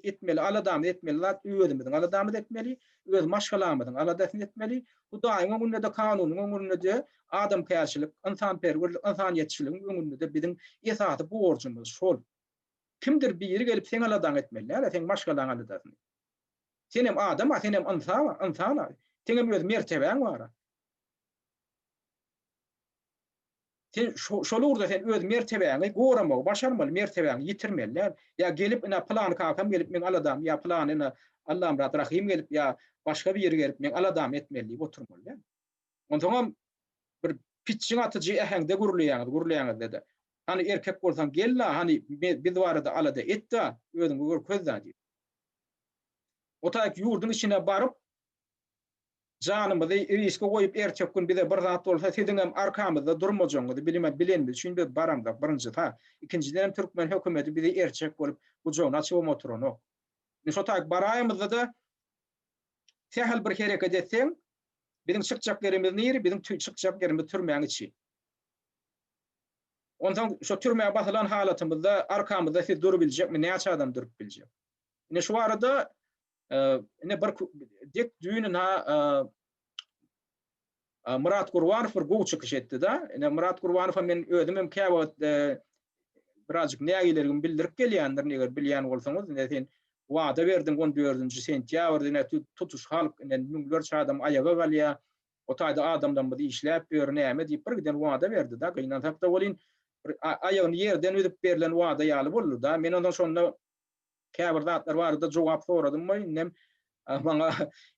etmeli aladamyzy etmeli zat özümiziň aladamyzy etmeli, öz maşgalamyzyň aladasyny etmeli. Hudaýyň öňünde-de, kanunyň öňünde-de, adamkärçilik, ynsanperwerlik, ynsanyýetçiligiň öňünde-de biziň esasy borjumyz şol. Kimdir biri gelip seň aladaňy etmeli däl-ä, seň maşgalaň aladasyny. Senem adam-a, senem ynsan-a, ynsan-a. Seňem öz mertebäň bar-a. Sen şol ugurda sen öz mertebäňi goramagy başarmaly, mertebäňi ýitirmeli däl. Ýa gelip ine pylany kakam gelip meň aladamy ýa pylany ine Allamyrat Rahym gelip ýa başga biri gelip meň aladamy etmeli diýip oturmaly däl. Onsoňam bir pitjiň atyjy äheňde gürleýäňiz, gürleýäňizde-de. Hany erkek bolsaň gel-la, hany biz barada alada et-da, özüňi görkez-da diýip. O taýyk ýurduň içine baryp, janymyzy riske goýup erteki gün bize bir zat bolsa siziňem arkamyzda durmajagyňyzy bilime bilenimiz üçin biz baramzok birinjisi-ha. Ikinjidenem türkmen hökümeti bizi erçek bolup gujagyny açybam oturanok. Indi şo taýyk baraýamyzda-da sähel bir hereket etseň biziň çykjak ýerimiz niri biziň çykjak ýerimiz türmäň içi. Onsoň şo türmä basylan halatymyzda arkamyzda siz durubiljekmi näçe adam durup biljek. Ine şu barada Ine bir dek düýn ina Myrat Gurbanow bir gowy çykyş etdi-de. Ine Myrat Gurbanowa men özüm hem käwagt birazjyk nägileligimi bildirip gelýändirin, eger bilýän bolsaňyz, ine sen wada berdiň 14-nji sentýabrda ine tutuş halk ine müňlerçe adam aýaga galýar. O taýda adamlarymyz işläp ýör, näme diýip bir giden wada berdi-de. Gynansak-da welin bir aýagyny ýerden üzüp berlen wada ýaly boldy-da. Men ondan şonda Käbir zatlar barada jogap soradym we indem maňa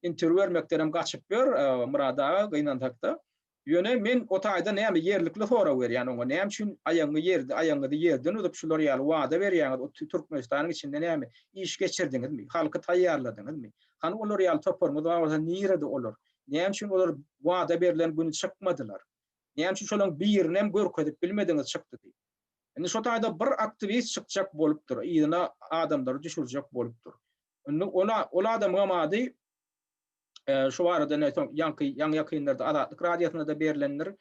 interwýu bermekdenem gaçyp ýör Myrat aga gynansakda. Ýöne men o taýda näme ýerlikli sorag berýän oňa näme üçin aýagyňy ýerde aýagyňyzy ýerden uzup şular ýaly wada berýäňiz o Türkmenistanyň içinde näme iş geçirdiňizmi halky taýýarladyňyzmy hany olar ýaly toparyňyz bar bolsa nirede olar näme üçin olar wada berlen güni çykmadylar näme üçin şolaň birinem görkezip bilmediňiz çykdy diýip. Indi şo taýda bir aktiwist çykjak bolupdyr, yzyna adamlary düşürjek bolupdyr. Indi ola ol adamyňam ady şu barada ne soň ýaňky ýaňy ýakynlarda Azatlyk radiosynda-da berlendir.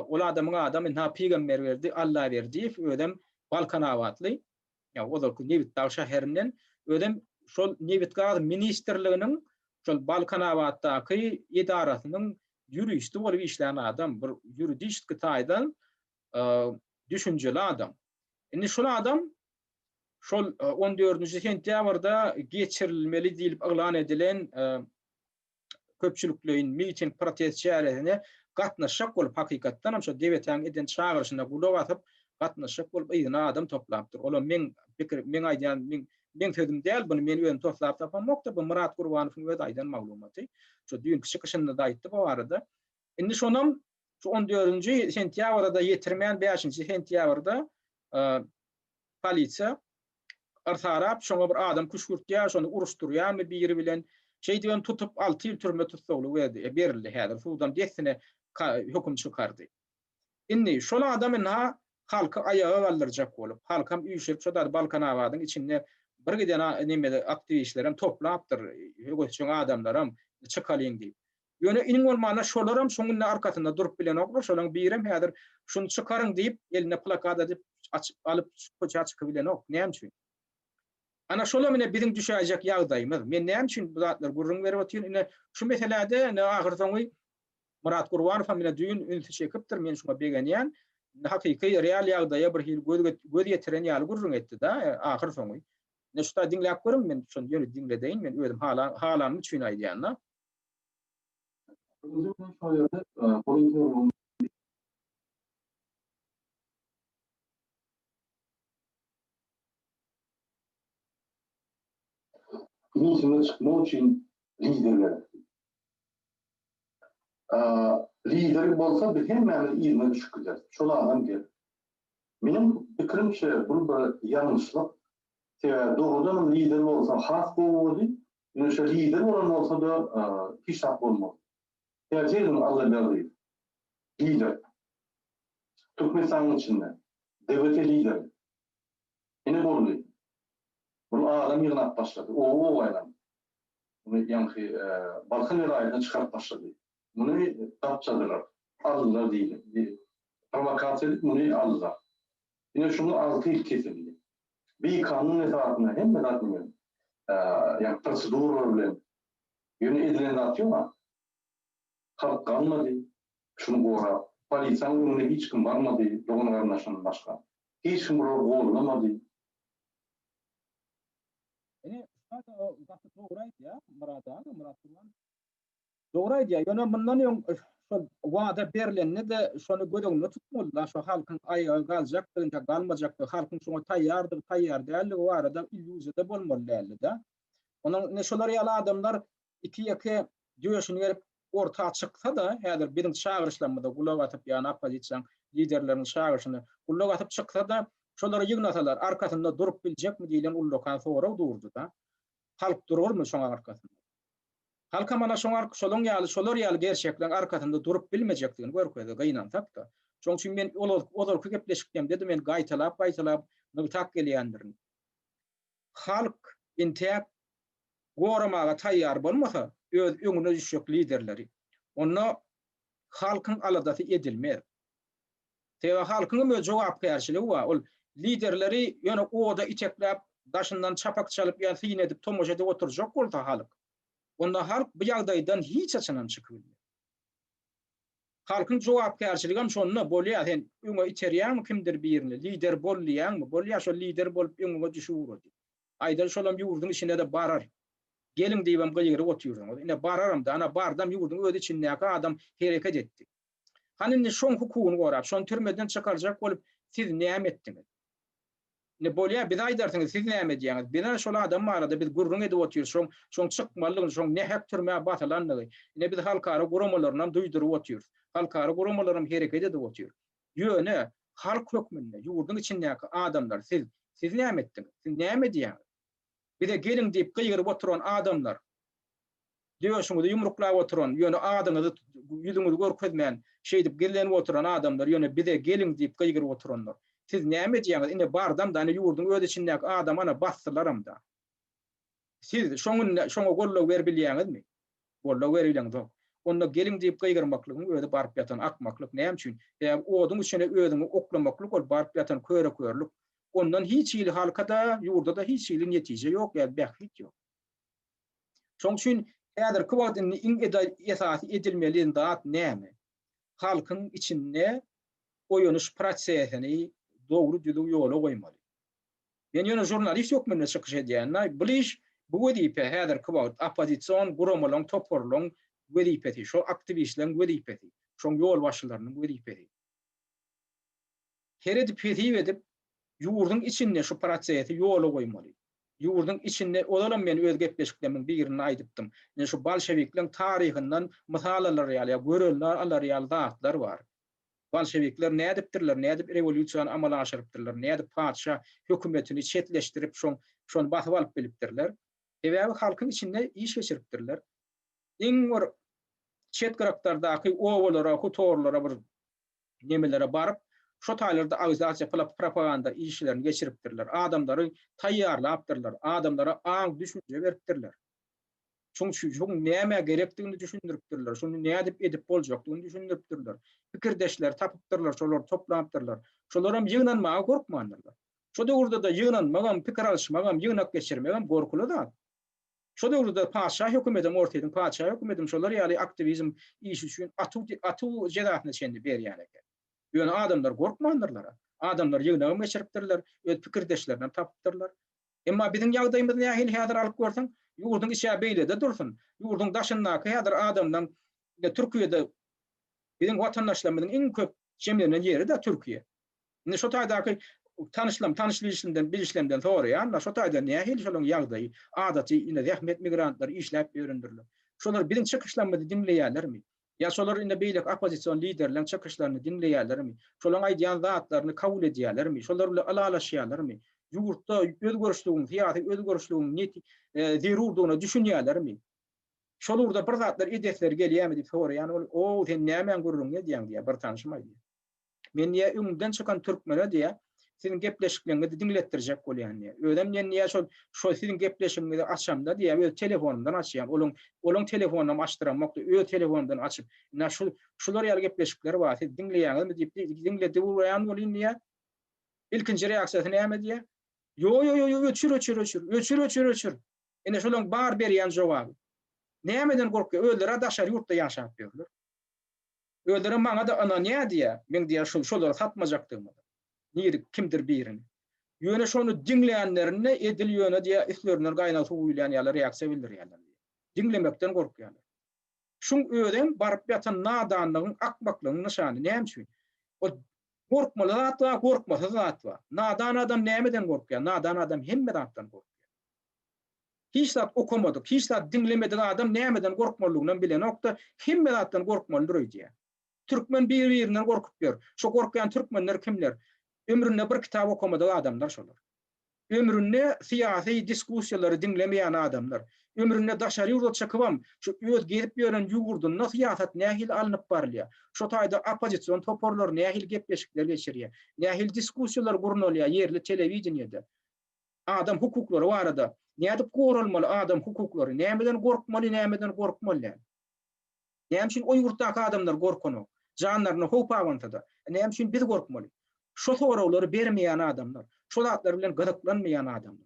Ol adamyň adam ynha Pygamberberdi Allaberdiýew özem Balkanabatly, ýa ozalky Nebitdag şäherinden, özem şol nebitgaz ministrliginiň şol Balkanabatdaky edarasynyň ýuristi bolup işlän adam, bir ýuridiski taýdan düşünjeli adam. Indi şol adam şol on dördünji sentýabrda geçirilmeli diýlip yglan edilen köpçülikleýin miting protest çäresine gatnaşjak bolup hakykatdan hem şo DBT-niň eden çagyryşyna gulak asyp gatnaşjak bolup yzyna adam toplapdyr. Olam meň pikir meň aýdýan meň meň sözüm däl buny men özüm toslap tapamok-da bu Myrat Gurbanowyň özi aýdan maglumaty. Şo düýnki çykyşynda-da aýtdy bu barada. Indi şonam Şu on dördünji sentýabrada ýetirmän bäşinji sentýabrda polisiýa yrsarap şoňa bir adam küşgürtýär, şony uruşdyrýarmy biri bilen. Şeýdibem tutup 6 ýyl türme tussaglygy berdi, berildi häzir. Sudam dessine höküm çykardy. Indi şol adam ynha halky aýaga galdyrjak bolup, halkam üýşürip şo zady Balkanabadyň içinde bir giden nemede aktiwistlerem toplapdyr, höwesjeň adamlaram çykalyň diýip. Ýöne iň bolmanda şolaram şoň indi arkasynda durup bilenoklar, şolaň birem häzir şuny çykaryň diýip, eline plakat edip, açyp alyp köçä çykybilenok. Näme üçin? Ana şolam ine biziň düşäýjek ýagdaýymyz. Men näme üçin bu zatlary gürrüň berip otyryn? Ine şu meselede ine ahyrsoňy Myrat Gurbanow hem ine düýn ünsi çekipdir, men şuňa begenýän. Indi hakyky real ýagdaýa bir hili göz göz ýetiren ýaly gürrüň etdi-de ahyrsoňy. Ine şu taý diňläp görüň, men şony ýöne diňledeýin, men özüm halanym üçin aýdýan-da. Birinji bilen şol ýerde volonterligiň Mitinge çykmak üçin lider gerekdi. Lider bolsa biz hemmämiz yzyna düşüp gideris. Şol adam gerek. Meniň pikirimçe bul bir ýalňyşlyk. Sebäbi dogrudan hem lider bolsa has gowy boldy. Ýöne şo lider bolan bolsa-da hiç zat bolmaz. Täjiriň Allaberdiýew lider. Türkmenistanyň içinde DWT lideri. Ine boldy. Bul adam ýygnap başlady. Oba-oba aýlanyp. Muny ýaňky Balkan welaýatyna çykaryp başlady. Muny gapjadylar. Aldylar diýdi. Prowokasiýa edip muny aldylar. Ine şuňa alty ýyl kesildi. Bikanun esasynda hemme zat bilen, ýagny proseduralar bilen. Ýöne edilen zat ýok-a. Halk galmady şuny gorap. Polisiýanyň öňüne hiç kim barmady dogan-garyndaşyndan başga. Hiç kim bulary gollamady. Ine, gaty dogry aýdýar Myrat aga, Myrat Gurban. Dogry aýdýar. Ýöne mundan öň şol wada berlende-de şony göz öňünde tutmalyda, şo halkyň aýaga galjakdygyny, galmajakdygy, halkyň şoňa taýýardygy, taýýar däldigi barada illýuziýada bolmaly däldi-de. Onuň ine şolar ýaly adamlar iki-ýeke döşüni gerip orta çyksa-da, häzir biziň çagyryşlarymyza gulak asyp, ýagny oppozisiýanyň liderleriniň çagyryşyna gulak asyp çyksa-da, şolary ýygnasalar, arkasynda durup biljekmi diýlen ullakan sorag durdy-da. Halk durarmy şoň arkasynda? Halkam ana şoň şolaň ýaly, şolar ýaly gerçekleň arkasynda durup bilmejekdigini görkezdi, gynansak-da. Şoň üçin men ozalky gepleşiklerimde-de men gaýtalap-gaýtalap nygtap gelýändirin. Halk intäk goramaga taýýar bolmasa öz öňüne düşjek liderleri, onda halkyň aladasy edilmez. Sebäbi halkyň hem öz jogapkärçiligi bar. Ol liderleri ýöne oda itekläp, daşyndan çapak çalyp ýa syn edip, tomaşa edip oturjak bolsa halk, onda halk bu ýagdaýdan hiç haçanam çykyp bilmez. Halkyň jogapkärçiligem şonda, bolýa sen öňe iterýäňmi kimdir birini, lider bol diýýäňmi, bolýa şol lider bolup öňüňe düşüp ugrady. Aýdaly şolam ýurduň içine-de barar. Geliň diýibem gygyryp otyrsyňyz. Ine bararam-da, ana bardam ýurduň öz içindäki adam hereket etdi. Hany indi şoň hukugyny gorap, şony türmeden çykarjak bolup siz näme etdiňiz? Indi bolýa bize aýdarsyňyz siz näme edýäňiz? Bizä şol adam barada biz gürrüň edip otyrys, şoň şoň çykmalydygyny, şoň nähak türmä basylandygy. Ine biz halkara guramalarynam duýduryp otyrys. Halkara guramalaram hereket edip otyr. Ýöne halk hökmünde ýurduň içindäki adamlar siz, siz näme etdiňiz? Siz näme edýäňiz? Bize geliň diýip gygyryp oturan adamlar Döşüňizi ýumruklap oturan, ýöne adyňyzy, ýüzüňizi görkezmän, şeýdip gizlenip oturan adamlar, ýöne bize geliň diýip gygyryp oturanlar. Siz näme edýäňiz? Ine bardam-da, ine ýurduň öz içindäki adamy ana basdylaram-da. Siz şoň indi şoňa goldaw beribilýäňizmi? Goldaw beribileňzok. Onda geliň diýip gygyrmaklygyň özi baryp ýatan akmaklyk. Näme üçin? Sebäbi oduň içine özüňi oklamaklyk ol baryp ýatan köre-körlük. Ondan hiç hili halka-da, ýurda-da hiç hili netije ýok ýa bähbit ýok. Şoň üçin häzirki wagt indi iň esasy edilmeli zat näme? Halkyň içinde oýanyş prosesini dogry düzüw ýola goýmaly. Men ýöne žurnalist hökmünde çykyş edýän-de, bu iş, bu wezipe häzirki wagt oppozision guramalaryň, toparlaryň wezipesi, şo aktiwistleriň wezipesi, şoň ýolbaşçylarynyň wezipesi. Her edip hesip edip, ýurduň içinde şu prosesi ýola goýmaly. Ýurduň içinde, ozalam men öz gepleşiklerimiň birinde aýdypdym, ine şu bolşewikleň taryhyndan mysal alar ýaly ýa görelde alar ýaly zatlar bar. Bolşewikler nädipdirler, nädip rewolýusiýany amala aşyrypdyrlar, nädip patyşa hökümetini çetleşdirip şoň şony basyp alyp bilipdirler. Sebäbi halkyň içinde iş geçiripdirler. Iň bir çet gyraklardaky obalara, hutorlara bir nemelere baryp, şo taýlarda agitasiýa, propaganda işlerini geçiripdirler. Adamlary taýýarlapdyrlar, adamlara aň-düşünje beripdirler. Şoň üçin şoň nämä gerekdigini düşündiripdirler, şony nädip edip boljakdygyny düşündiripdirler. Pikirdeşleri tapypdyrlar, şolary toplapdyrlar. Şolaram ýygnanmaga gorkmandyrlar. Şo döwürde-de ýygnanmagam, pikir alyşmagam, ýygnak geçirmegem gorkuly zat. Şo döwürde patyşa hökümetem, Orsýetiň patyşa hökümetem şolar ýaly aktiwizm işi üçin atuw atuw jezasyna çenli berýän eken. Ýöne adamlar gorkmandyrlar-a. Adamlar ýygnagam geçiripdirler, öz pikirdeşlerinem tapypdyrlar. Emma biziň ýagdaýymyz nähili häzir alyp görseň, ýurduň içi-ä beýlede dursun, ýurduň daşyndaky häzir adamlaň ine Türkiýede biziň watandaşlarymyzyň iň köp jemlenen ýeri-de Türkiýe. Indi şo taýdaky tanyşlam, tanyş-bilişimden, bilişlemden soraýan-da, şo taýda nähili şolaryň ýagdaýy, adaty ine zähmet migrantlary işläp ýörendirler. Şolar biziň çykyşlarymyzy diňleýärlermi? Ýa şolar indi beýleki oppozision liderleň çykyşlaryny diňleýärlermi? Şolaryň aýdýan zatlaryny kabul edýärlermi? Şolar bilen ylalaşýarlarmy? Ýurtda özgerişligiň, syýasy özgerişligiň zerurdygyna düşünýärlermi? Şol ugurda bir zatlar edesleri gelýärmi diýip soraýan ol, O, sen nämäň gürrüňini edýäň diýýär, bir tanşym aýdýar. Men diýýär, öňümden çykan türkmene diýýär, siziň gepleşikleňizi diňletdirjek bolýan diýýär. Özem men diýýär, şol şol siziň gepleşigiňizi açamda diýýär, öz telefonymdan açýan. Olaň olaň telefonynam açdyramok-da, öz telefonymdan açyp, ine şu şular ýaly gepleşikler bar, siz diňleýäňizmi diýip, diňledip ugraýan bolýan diýýär. Ilkinji reaksiýasy näme diýýär? Ýo, ýo, ýo, ýo, öçür, öçür, öçür, öçür, öçür, öçür. Ine şolaň bar berýän jogaby. Nämeden gorkýar? Özleri-ä daşary ýurtda ýaşap ýörler. Özlerem maňa-da ynanýar diýýär, meň diýýär şol şolary satmajakdygyma. Niri kimdir birini. Ýöne şony diňlänlerinde edil ýöne diýýär üstlerinden gaýnag suw guýulýan ýaly reaksiýa bildirýärler diýýär. Diňlemekden gorkýarlar. Şuň özem baryp ýatan nadanlygyň, akmaklygyň nyşany. Näme üçin? Ol gorkmaly zat bar, gorkmasyz zat bar. Nadan adam nämeden gorkýar? Nadan adam hemme zatdan gorkýar. Hiç zat okamadyk, hiç zat diňlemedik adam nämeden gorkmalydygynam bilenok-da, hemme zatdan gorkmalydyr öýdýär. Türkmen bir-birinden gorkup ýör. Şo gorkýan türkmenler kimler? Ömründe bir kitap okamadyk adamlar şolar. Ömründe syýasy diskussiýalary diňlemeýän adamlar. Ömründe daşary ýurda çykybam, şu öz gezip ýören ýurdunda syýasat nähili alnyp barylýar, şo taýda oppozision toparlar nähili gepleşikler geçirýär, nähili diskussiýalar gurnalýar ýerli telewideniýede, adam hukuklary barada, nädip goralmaly adam hukuklary, nämeden gorkmaly, nämeden gorkmaly däl. Näme üçin o ýurtdaky adamlar gorkanok? Janlaryna howp abansa-da, näme üçin biz gorkmaly? Şo soraglary bermeýän adamlar, şo zatlar bilen gyzyklanmaýan adamlar.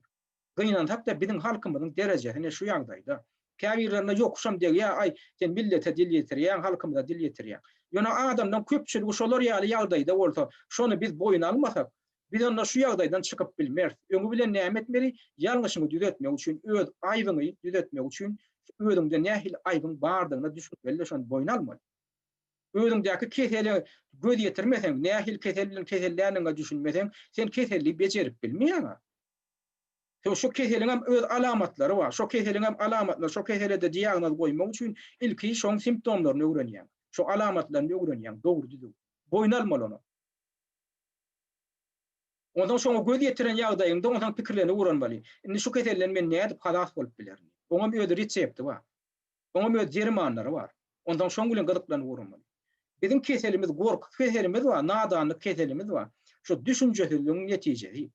Gynansak-da biziň halkymyzyň derejesi ine şu ýagdaýda. Käbirlerine ýokuşam degýär, aý, sen millete dil ýetirýäň, halkymyza dil ýetirýäň. Ýöne adamlaryň köpçüligi şolar ýaly ýagdaýda bolsa, şony biz boýun almasak, Biz onda şu ýagdaýdan çykyp bilmeris. Öňi bilen näme etmeli? Ýalňyşyňy düzetmek üçin, öz aýbyňy düzetmek üçin özüňde nähili aýbyň bardygyna düşünmeli-de şony boýun almaly. Özüňdäki kesele göz ýetirmeseň, nähili kesel bilen keselländigiňe düşünmeseň, sen keselli bejerip bilmeýäň-ä. Şo şu keseliňem öz alamatlary bar. Şo keseliňem alamatlary, şo kesele-de diagnoz goýmak üçin ilki şoň simptomlaryny öwrenýäň. Şo alamatlaryny öwrenýäň dogry-düzüw. Boýun almaly ony. Onsoň şoňa göz ýetiren ýagdaýyňda onsoň pikirlenip ugranmaly. Indi şu keselden men nädip halas bolup bilerin? Oňam öz resepti bar. Oňam öz dermanlary bar. Onsoň şoň bilen gyzyklanyp ugramaly. Biziň keselimiz gorky keselimiz bar, nadanlyk keselimiz bar. Şu düşünjesizligiň netijesi.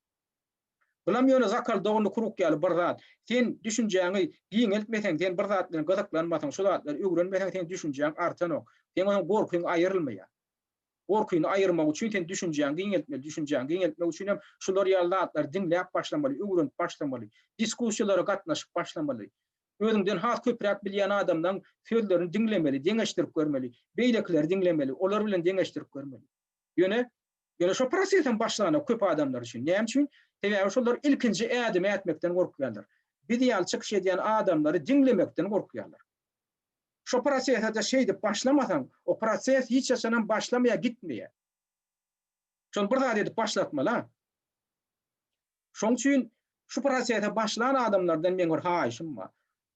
Bulam ýöne zakaldogyny kruk ýaly bir zat. Sen düşünjäňi giňeltmeseň, sen bir zat bilen gyzyklanmasaň, şu zatlary öwrenmeseň seň düşünjäň artanok. Seň onuň gorkyň aýrylmaýar. Gorkyny aýyrmak üçin sen düşünjäňi giňeltmeli, düşünjäňi giňeltmek üçin hem şular ýaly zatlary diňläp başlamaly, öwrenip başlamaly, diskussiýalara gatnaşyp başlamaly. Özüňden has köpräk bilýän adamlaň sözlerini diňlemeli, deňeşdirip görmeli, beýlekileri diňlemeli, olar bilen deňeşdirip görmeli. Ýöne, ýöne şo proses hem başlanok köp adamlar üçin. Näme üçin? Sebäbi şolar ilkinji ädimi ätmekden gorkýarlar. Biz ýaly çykyş edýän adamlary diňlemekden gorkýarlar. Şo prosese-de şeýdip başlamasaň, o proses hiç haçanam başlamaýar, gitmeýär. Şony bir zat edip başlatmaly-a. Şoň üçin şu prosese başlan adamlardan meň bir haýyşym bar.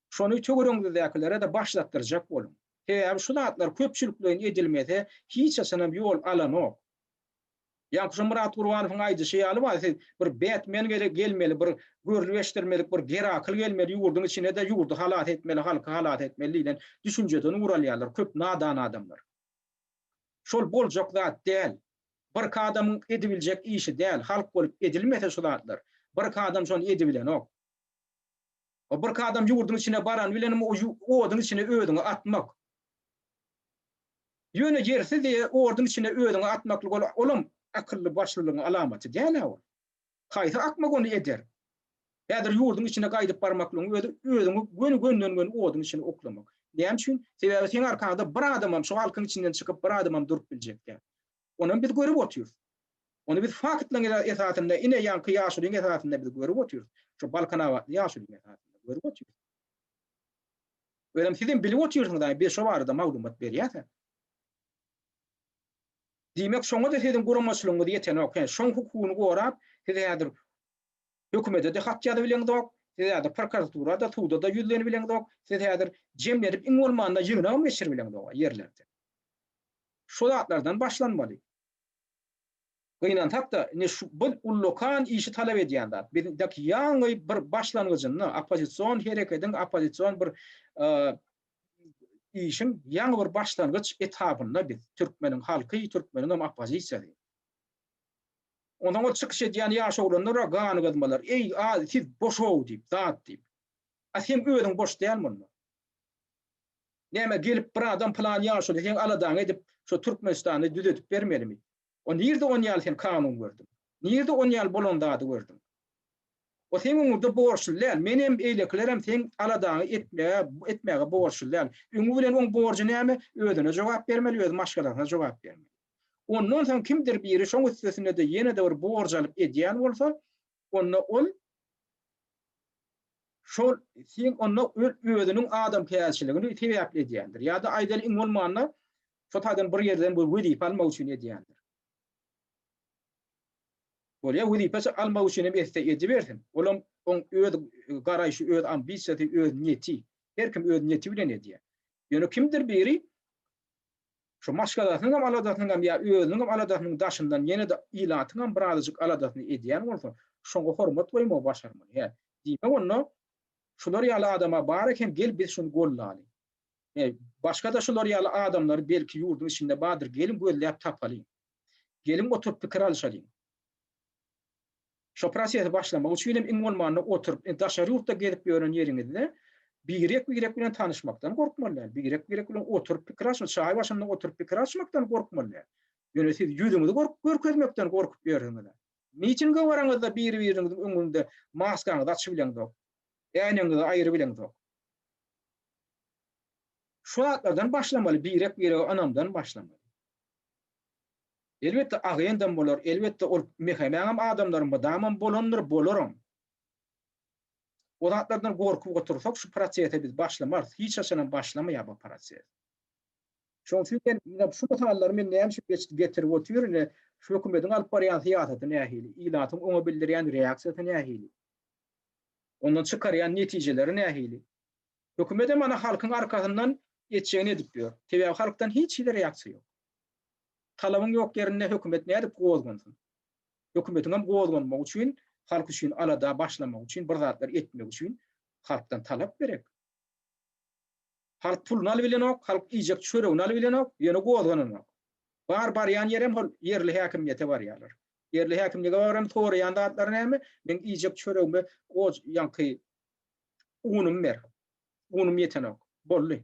Şony töweregiňizdäkilere-de başlatdyrjak boluň. Sebäbi şu zatlar köpçülikleýin edilmese, hiç haçanam ýol alanok. Ýaňky şu Myrat Gurbanowyň aýdyşy ýaly bar, siz bir Batman gele gelmeli, bir görlüp eşdilmedik bir Gerakl gelmeli ýurduň içine-de ýurdy halas etmeli, halky halas etmeli diýlen düşünjeden ugur alýarlar köp nadan adamlar. Şol boljak zat däl. Birki adamyň edibiljek işi däl, halk bolup edilmese şu zatlar, birki adam şony edibilenok. O birki adam ýurduň içine barany bilenem o oduň içine özüňi atmak. Ýöne ýersiz orduň içine özüňi atmaklyk ol olam akylly başlylygyň alamaty däl-ä ol. Haýsy akmak ony eder? Häzir ýurduň içine gaýdyp barmaklygyň özi özüňi göni gönden-göni oduň içine oklamak. Näme üçin? Sebäbi seň arkaňda bir adamam şu halkyň içinden çykyp bir adamam durup biljek däl. Onam biz görüp otyrys. Ony biz faktlaryň esasynda ine ýaňky ýaşulyň esasynda biz görüp otyrys. Şu Balkanabatly ýaşulyň esasynda görüp otyrys. Özem sizem bilip otyrsyňyz aý biz şo barada maglumat berýäs-ä. Diýmek şoňa-da siziň guramaçylygyňyz ýetenok. He, şoň hukugyny gorap, siz häzir hökümete-de hat ýazybileňzok, siz häzir prokuratura-da, suda-da ýüzlenibileňzok, siz häzir jemlenip iň bolmanda ýygnagam geçiribileňzok ýerlerde. Şo zatlardan başlanmaly. Gynansak-da, indi şu bu ullakan işi talap edýän zat. Biz dek ýaňy bir başlangyjynda oppozision herekediň, oppozision bir işiň ýaňy bir başlangyç etapynda biz, türkmeniň halky, türkmeniň hem oppozisiýasy. Onsoň ol çykyş edýän ýaş oglanlar gany gyzmalar, eý, a, siz boş-ow diýip, zat diýip. A sen özüň boş däl munda. Näme gelip bir adam pylan ýaşuly seň aladaňy edip şo Türkmenistany düzedip bermelimi? O nirde on ýaly sen kanun gördüň? Nirde on ýaly bolan zady gördüň? O seň öňüňde borçly däl. Menem eýlekilerem seň aladaňy etmäge etmäge borçly däl. Öňi bilen oň borjy näme? Özüne jogap bermeli, öz maşgalasyna jogap bermeli. Ondan soň kimdir biri şoň üstesine-de ýene-de bir borç alyp edýän bolsa, onda ol. Şol sen onda özüniň adamkärçiligini sebäpli edýändir. Ýa-da aýdaly iň bolmanda şo taýdan bir ýerden bir wezipe almak üçin edýändir. Bolýar, wezipe almak üçin hem etse edibersin. Olam oň öz garaýşy, öz ambisiýasy, öz niýeti. Her kim öz niýeti bilen edýär. Ýöne kimdir biri Şu maşgalasynyň hem aladasynyň hem ýa özüniň hem aladasynyň daşyndan ýene-de ilatyň hem birazajyk aladasyny edýän bolsa, şoňa hormat goýmagy başarmaly. Hä, diýmek onda şular ýaly adama bar eken, gel biz şuny goldaly. Hä, başga-da şular ýaly adamlar belki ýurduň içinde bardyr, geliň gözläp tapalyň. Geliň oturyp pikir alyşalyň. Şo prosesi başlamak üçin hem iň bolmanda oturyp, daşary ýurtda gezip ýören ýeriňizde birek-birek bilen tanyşmakdan gorkmaly däl. Birek-birek bilen oturyp pikir alyşmak, çaý başynda oturyp pikir alyşmakdan gorkmaly däl. Ýöne siz ýüzüňizi görkezmekden gorkup ýörsüňiz. Mitinge baraňyzda biri-biriňiziň öňünde maskaňyzy açybileňzok. Äýnegiňizi aýyrybileňzok. Şu zatlardan başlamaly, birek-birege ynamdan başlamaly. Elbetde agendam bolar, elbetde ol MHM-äňem adamlary mydamam bolandyr, bolaram. O zatlardan gorkup otursak şu prosese biz başlamarys, hiç haçanam başlamaýar bu proses. Şonuň üçin men ine şu mysallary men näme üçin geçip getirip otyryn, ine şu hökümetiň alyp barýan syýasaty nähili, ilatyň oňa bildirýän reaksiýasy nähili, ondan çykarýan netijeleri nähili. Hökümetem ana halkyň arkasyndan etjegini edip ýör. Sebäbi halkdan hiç hili reaksiýa ýok. Talabyň ýok ýerinde hökümet nädip gozgansyn? Hökümetiňem gozganmagy üçin, halk üçin alada başlamagy üçin, bir zatlar etmegi üçin halkdan talap gerek. Halk puluny alybilenok, halk iýjek çöregini alybilenok, ýöne gozgananok. Bar barýan ýerem hol ýerli häkimiýete barýarlar. Ýerli häkimlige baran soraýan zatlary näme? Meň iýjek çöregime o ýaňky unumy ber. Unum ýetenok. Boldy.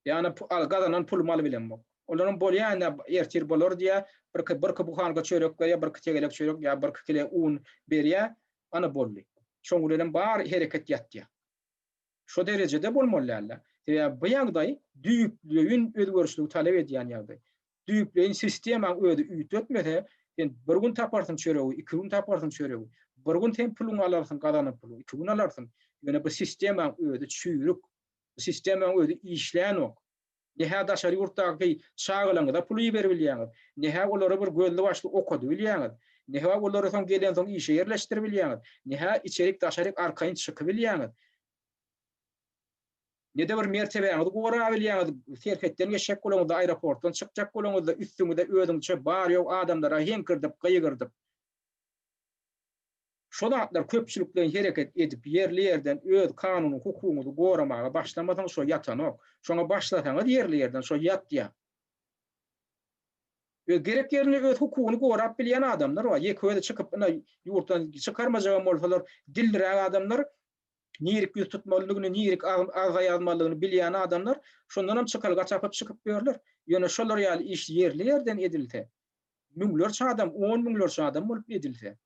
Ýagny gazanan pulumy alybilemok. Olaram bolýa indi ertir bolar diýýär. Birki birki buhanka çörek berýär, birki tegelek çörek ýa birki kile un berýär. Ana boldy. Şoň bilenem bar hereket ýatýar. Şo derejede bolmaly däldi. Sebäbi bu ýagdaý düýpleýin özgerişligi talap edýän ýagdaý. Düýpleýin sistemaň özi üýtgetmese, sen bir gün taparsyň çöregi, iki gün taparsyň çöregi. Bir gün sen puluňy alarsyň, gazanan puluňy, iki gün alarsyň. Ýöne bu sistemaň özi çüýrük. Bu sistemaň özi işlänok. Ne-hä daşary ýurtdaky çagalaryňyza pul iberibilýäňiz, ne-hä olary bir gözli-başly okadybilýäňiz, ne-hä olary soň gelensoň işe ýerleşdiribilýäňiz, ne-hä içerik-daşaryk arkaýyn çykybilýäňiz, ne-de bir mertebäňizi gorabilýäňiz, serhetden geçjek bolaňyzda, aeroportdan çykjak bolaňyzda üstüňize özüňçe bar-ýok adamlara heňkirdik, gygyrdyp. Şo zatlar köpçülikleýin hereket edip ýerli-ýerden öz kanuny hukugyňyzy goramaga başlamasaň şo ýatanok. Şoňa başlasaňyz ýerli-ýerden şo ýatýa. Öz gerek ýerinde öz hukugyny gorap bilýän adamlar bar. Ýeke özi çykyp ine ýurtdan çykarmajagam bolsalar dilliräk adamlar nirik ýüz tutmalydygyny, nirik arza ýazmalydygyny bilýän adamlar şondanam çykalga tapyp çykyp ýörler. Ýöne şolar ýaly iş ýerli-ýerden edilse, müňlerçe adam, on müňlerçe adam bolup edilse,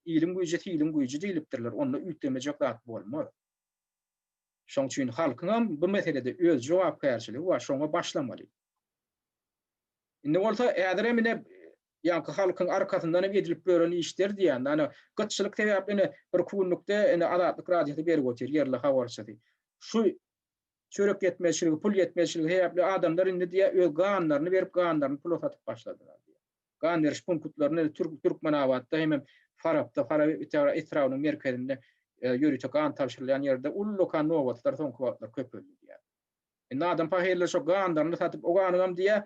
Iliň güýji siliň güýji diýlipdirler, onda üýtgemejek zat bolmaz. Şoň üçin halkyňam bu meselede öz jogapkärçiligi bar, şoňa başlamaly. Indi bolsa häzirem ine ýaňky halkyň arkasyndan hem edilip ýören işler diýýän. Ana gytçylyk sebäpli ine bir günlükde ine Azatlyk Radiosy berip otyr ýerli habarçysy. Şu çörek ýetmezçiligi, pul ýetmezçiligi sebäpli adamlar indi diýýär öz ganlaryny berip, ganlaryny pula satyp başladylar diýýär. Gan beriş punktlarynda Türkmenabatda hemem Farapda, Farap etrabynyň merkezinde ýörite gan tabşyrylýan ýerde ullakan nobatlar soňky wagtlar köpeldi diýýär. Indi adam pahyrlar şo ganlaryny satyp, o ganyňam diýýär,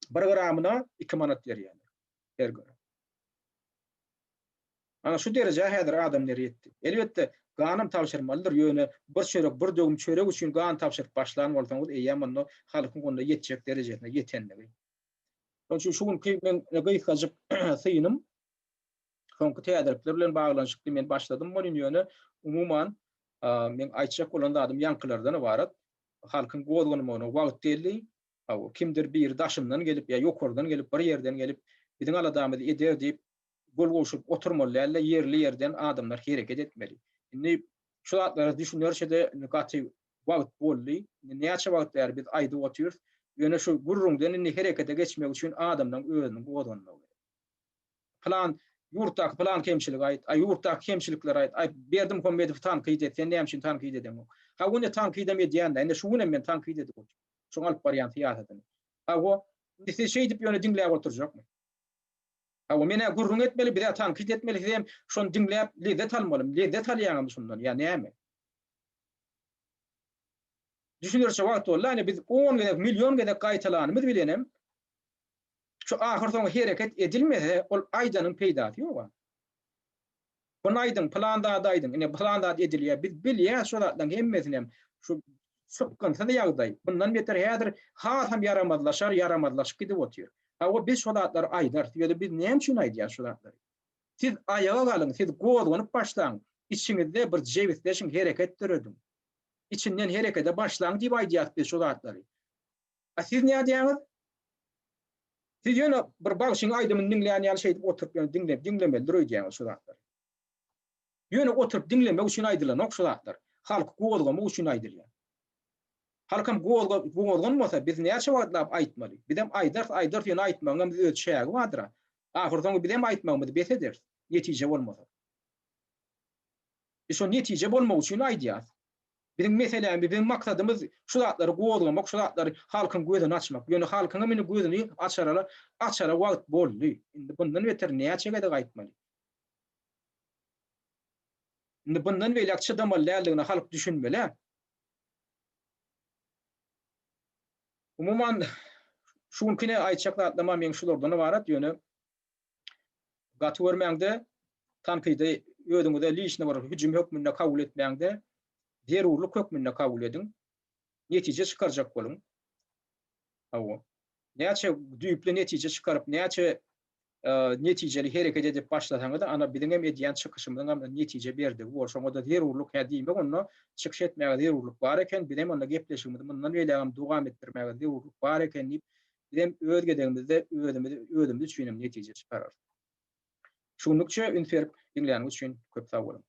bir gramyna 2 manat berýärler. Her gram. Ana şu derejä häzir adamlar ýetdi. Elbetde, ganam tabşyrmalydyr, ýöne bir çörek, bir döwüm çörek üçin gan tabşyryp başlan bolsaňyz, eýýäm onda halkyň onda ýetjek derejesine ýetenligi. Şonuň üçin şu günki meň gysgajyk synym soňky täzelikler bilen baglanyşykly men başladym welin ýöne umuman meň aýtjak bolan zadym ýaňkylardan ybarat. Halkyň gozganmagyna wagt geldi. Kimdir biri daşyndan gelip ýa ýokardan gelip bir ýerden gelip biziň aladamyzy eder diýip gol gowşuryp oturmaly däl-de ýerli ýerden adamlar hereket etmeli. Indi şu zatlara düşünerçe-de gaty wagt boldy. Indi näçe wagt bäri biz aýdyp otyrys. Ýöne şu gürrüňden indi herekete geçmek üçin adamlaryň özüniň gozganmagy gerek. Plan. Ýurtdaky pylan kemçiligi aýt, aý ýurtdaky kemçilikleri aýt, aý Berdimuhamedowy tankyt et, sen näme üçin tankyt edeňok? Hawa indi tankydam edýän-dä, indi şu günem men tankyt edip otyryn. Şoň alyp barýan syýasatyny. Hawa, indi siz şeýdip ýöne diňläp oturjakmy? Hawa, men-ä gürrüň etmeli, biz-ä tankyt etmeli, sizem şony diňläp lezzet almalymy? Lezzet alýaňyzmy şundan ýa näme? Düşünerçe wagt boldy, ine biz on gezek, million gezek gaýtalanymyz bilenem, şu ahyrsoňy hereket edilmese, ol aýdanyň peýdasy ýog-a. Buny aýdyň, pylan zady aýdyň, ine pylan zat edilýär. Biz bilýäs şu zatlaryň hemmesinem. Şu çykgynsyz ýagdaý. Bundan beter häzir hasam ýaramazlaşar, ýaramazlaşyp gidip otyr. Hawa, biz şo zatlary aýdarys. Ýöne biz näme üçin aýdýas şu zatlary? Siz aýaga galyň, siz gozganyp başlaň, içiňizde bir jebisleşiň, hereket dörediň. Içinden herekede başlaň diýip aýdýas biz şu zatlary. A siz nädýäňiz? Siz ýöne bir bagşyň aýdymyny diňleýän ýaly şeýdip oturyp ýöne diňle, diňlemelidir öýdýäňiz şu zatlary. Ýöne oturyp diňlemek üçin aýdylanok şu zatlar. Halky gozgamak üçin aýdylýar. Halkam gozga, gozganmasa biz näçe wagtlap aýtmaly? Bizem aýdarys, aýdarys ýöne aýtmagyňam öz çägi bardyr-a. Ahyrsoňy bizem aýtmagymyzy bes ederis, netije bolmasa. Biz şo netije bolmagy üçin aýdýas. Biziň meselämiz, biziň maksadymyz şu zatlary gozgamak, şu zatlary halkyň gözüni açmak. Ýöne halkyňam indi gözüni açarala, açara wagt boldy. Indi bundan beter näçe gezek aýtmaly? Indi bundan beýläk çydamaly däldigine halk düşünmeli. Umuman, şu günki ne aýtjak zatlarym meň şulardan ybarat, ýöne Gaty görmäňde, tankydy özüňize liçny bir hüjüm hökmünde kabul etmäňde, zerurlyk hökmünde kabul ediň. Netije çykarjak boluň. Hawa. Näçe düýpli netije çykaryp, näçe netijeli hereket edip başlasaňyz, ana biziň hem edýän çykyşymyzyň hem netije berdigi bor. Şoňa-da zerurlyk, hä diýmek onda çykyş etmäge zerurlyk bar eken, bizem onda gepleşigimizi mundan beýlägem dowam etdirmäge zerurlyk bar eken diýip Bizem öz gezegimizde özümiz özümiz üçin hem netije çykararys. Şu günlükçe üns berip diňläniňiz üçin köp sag boluň.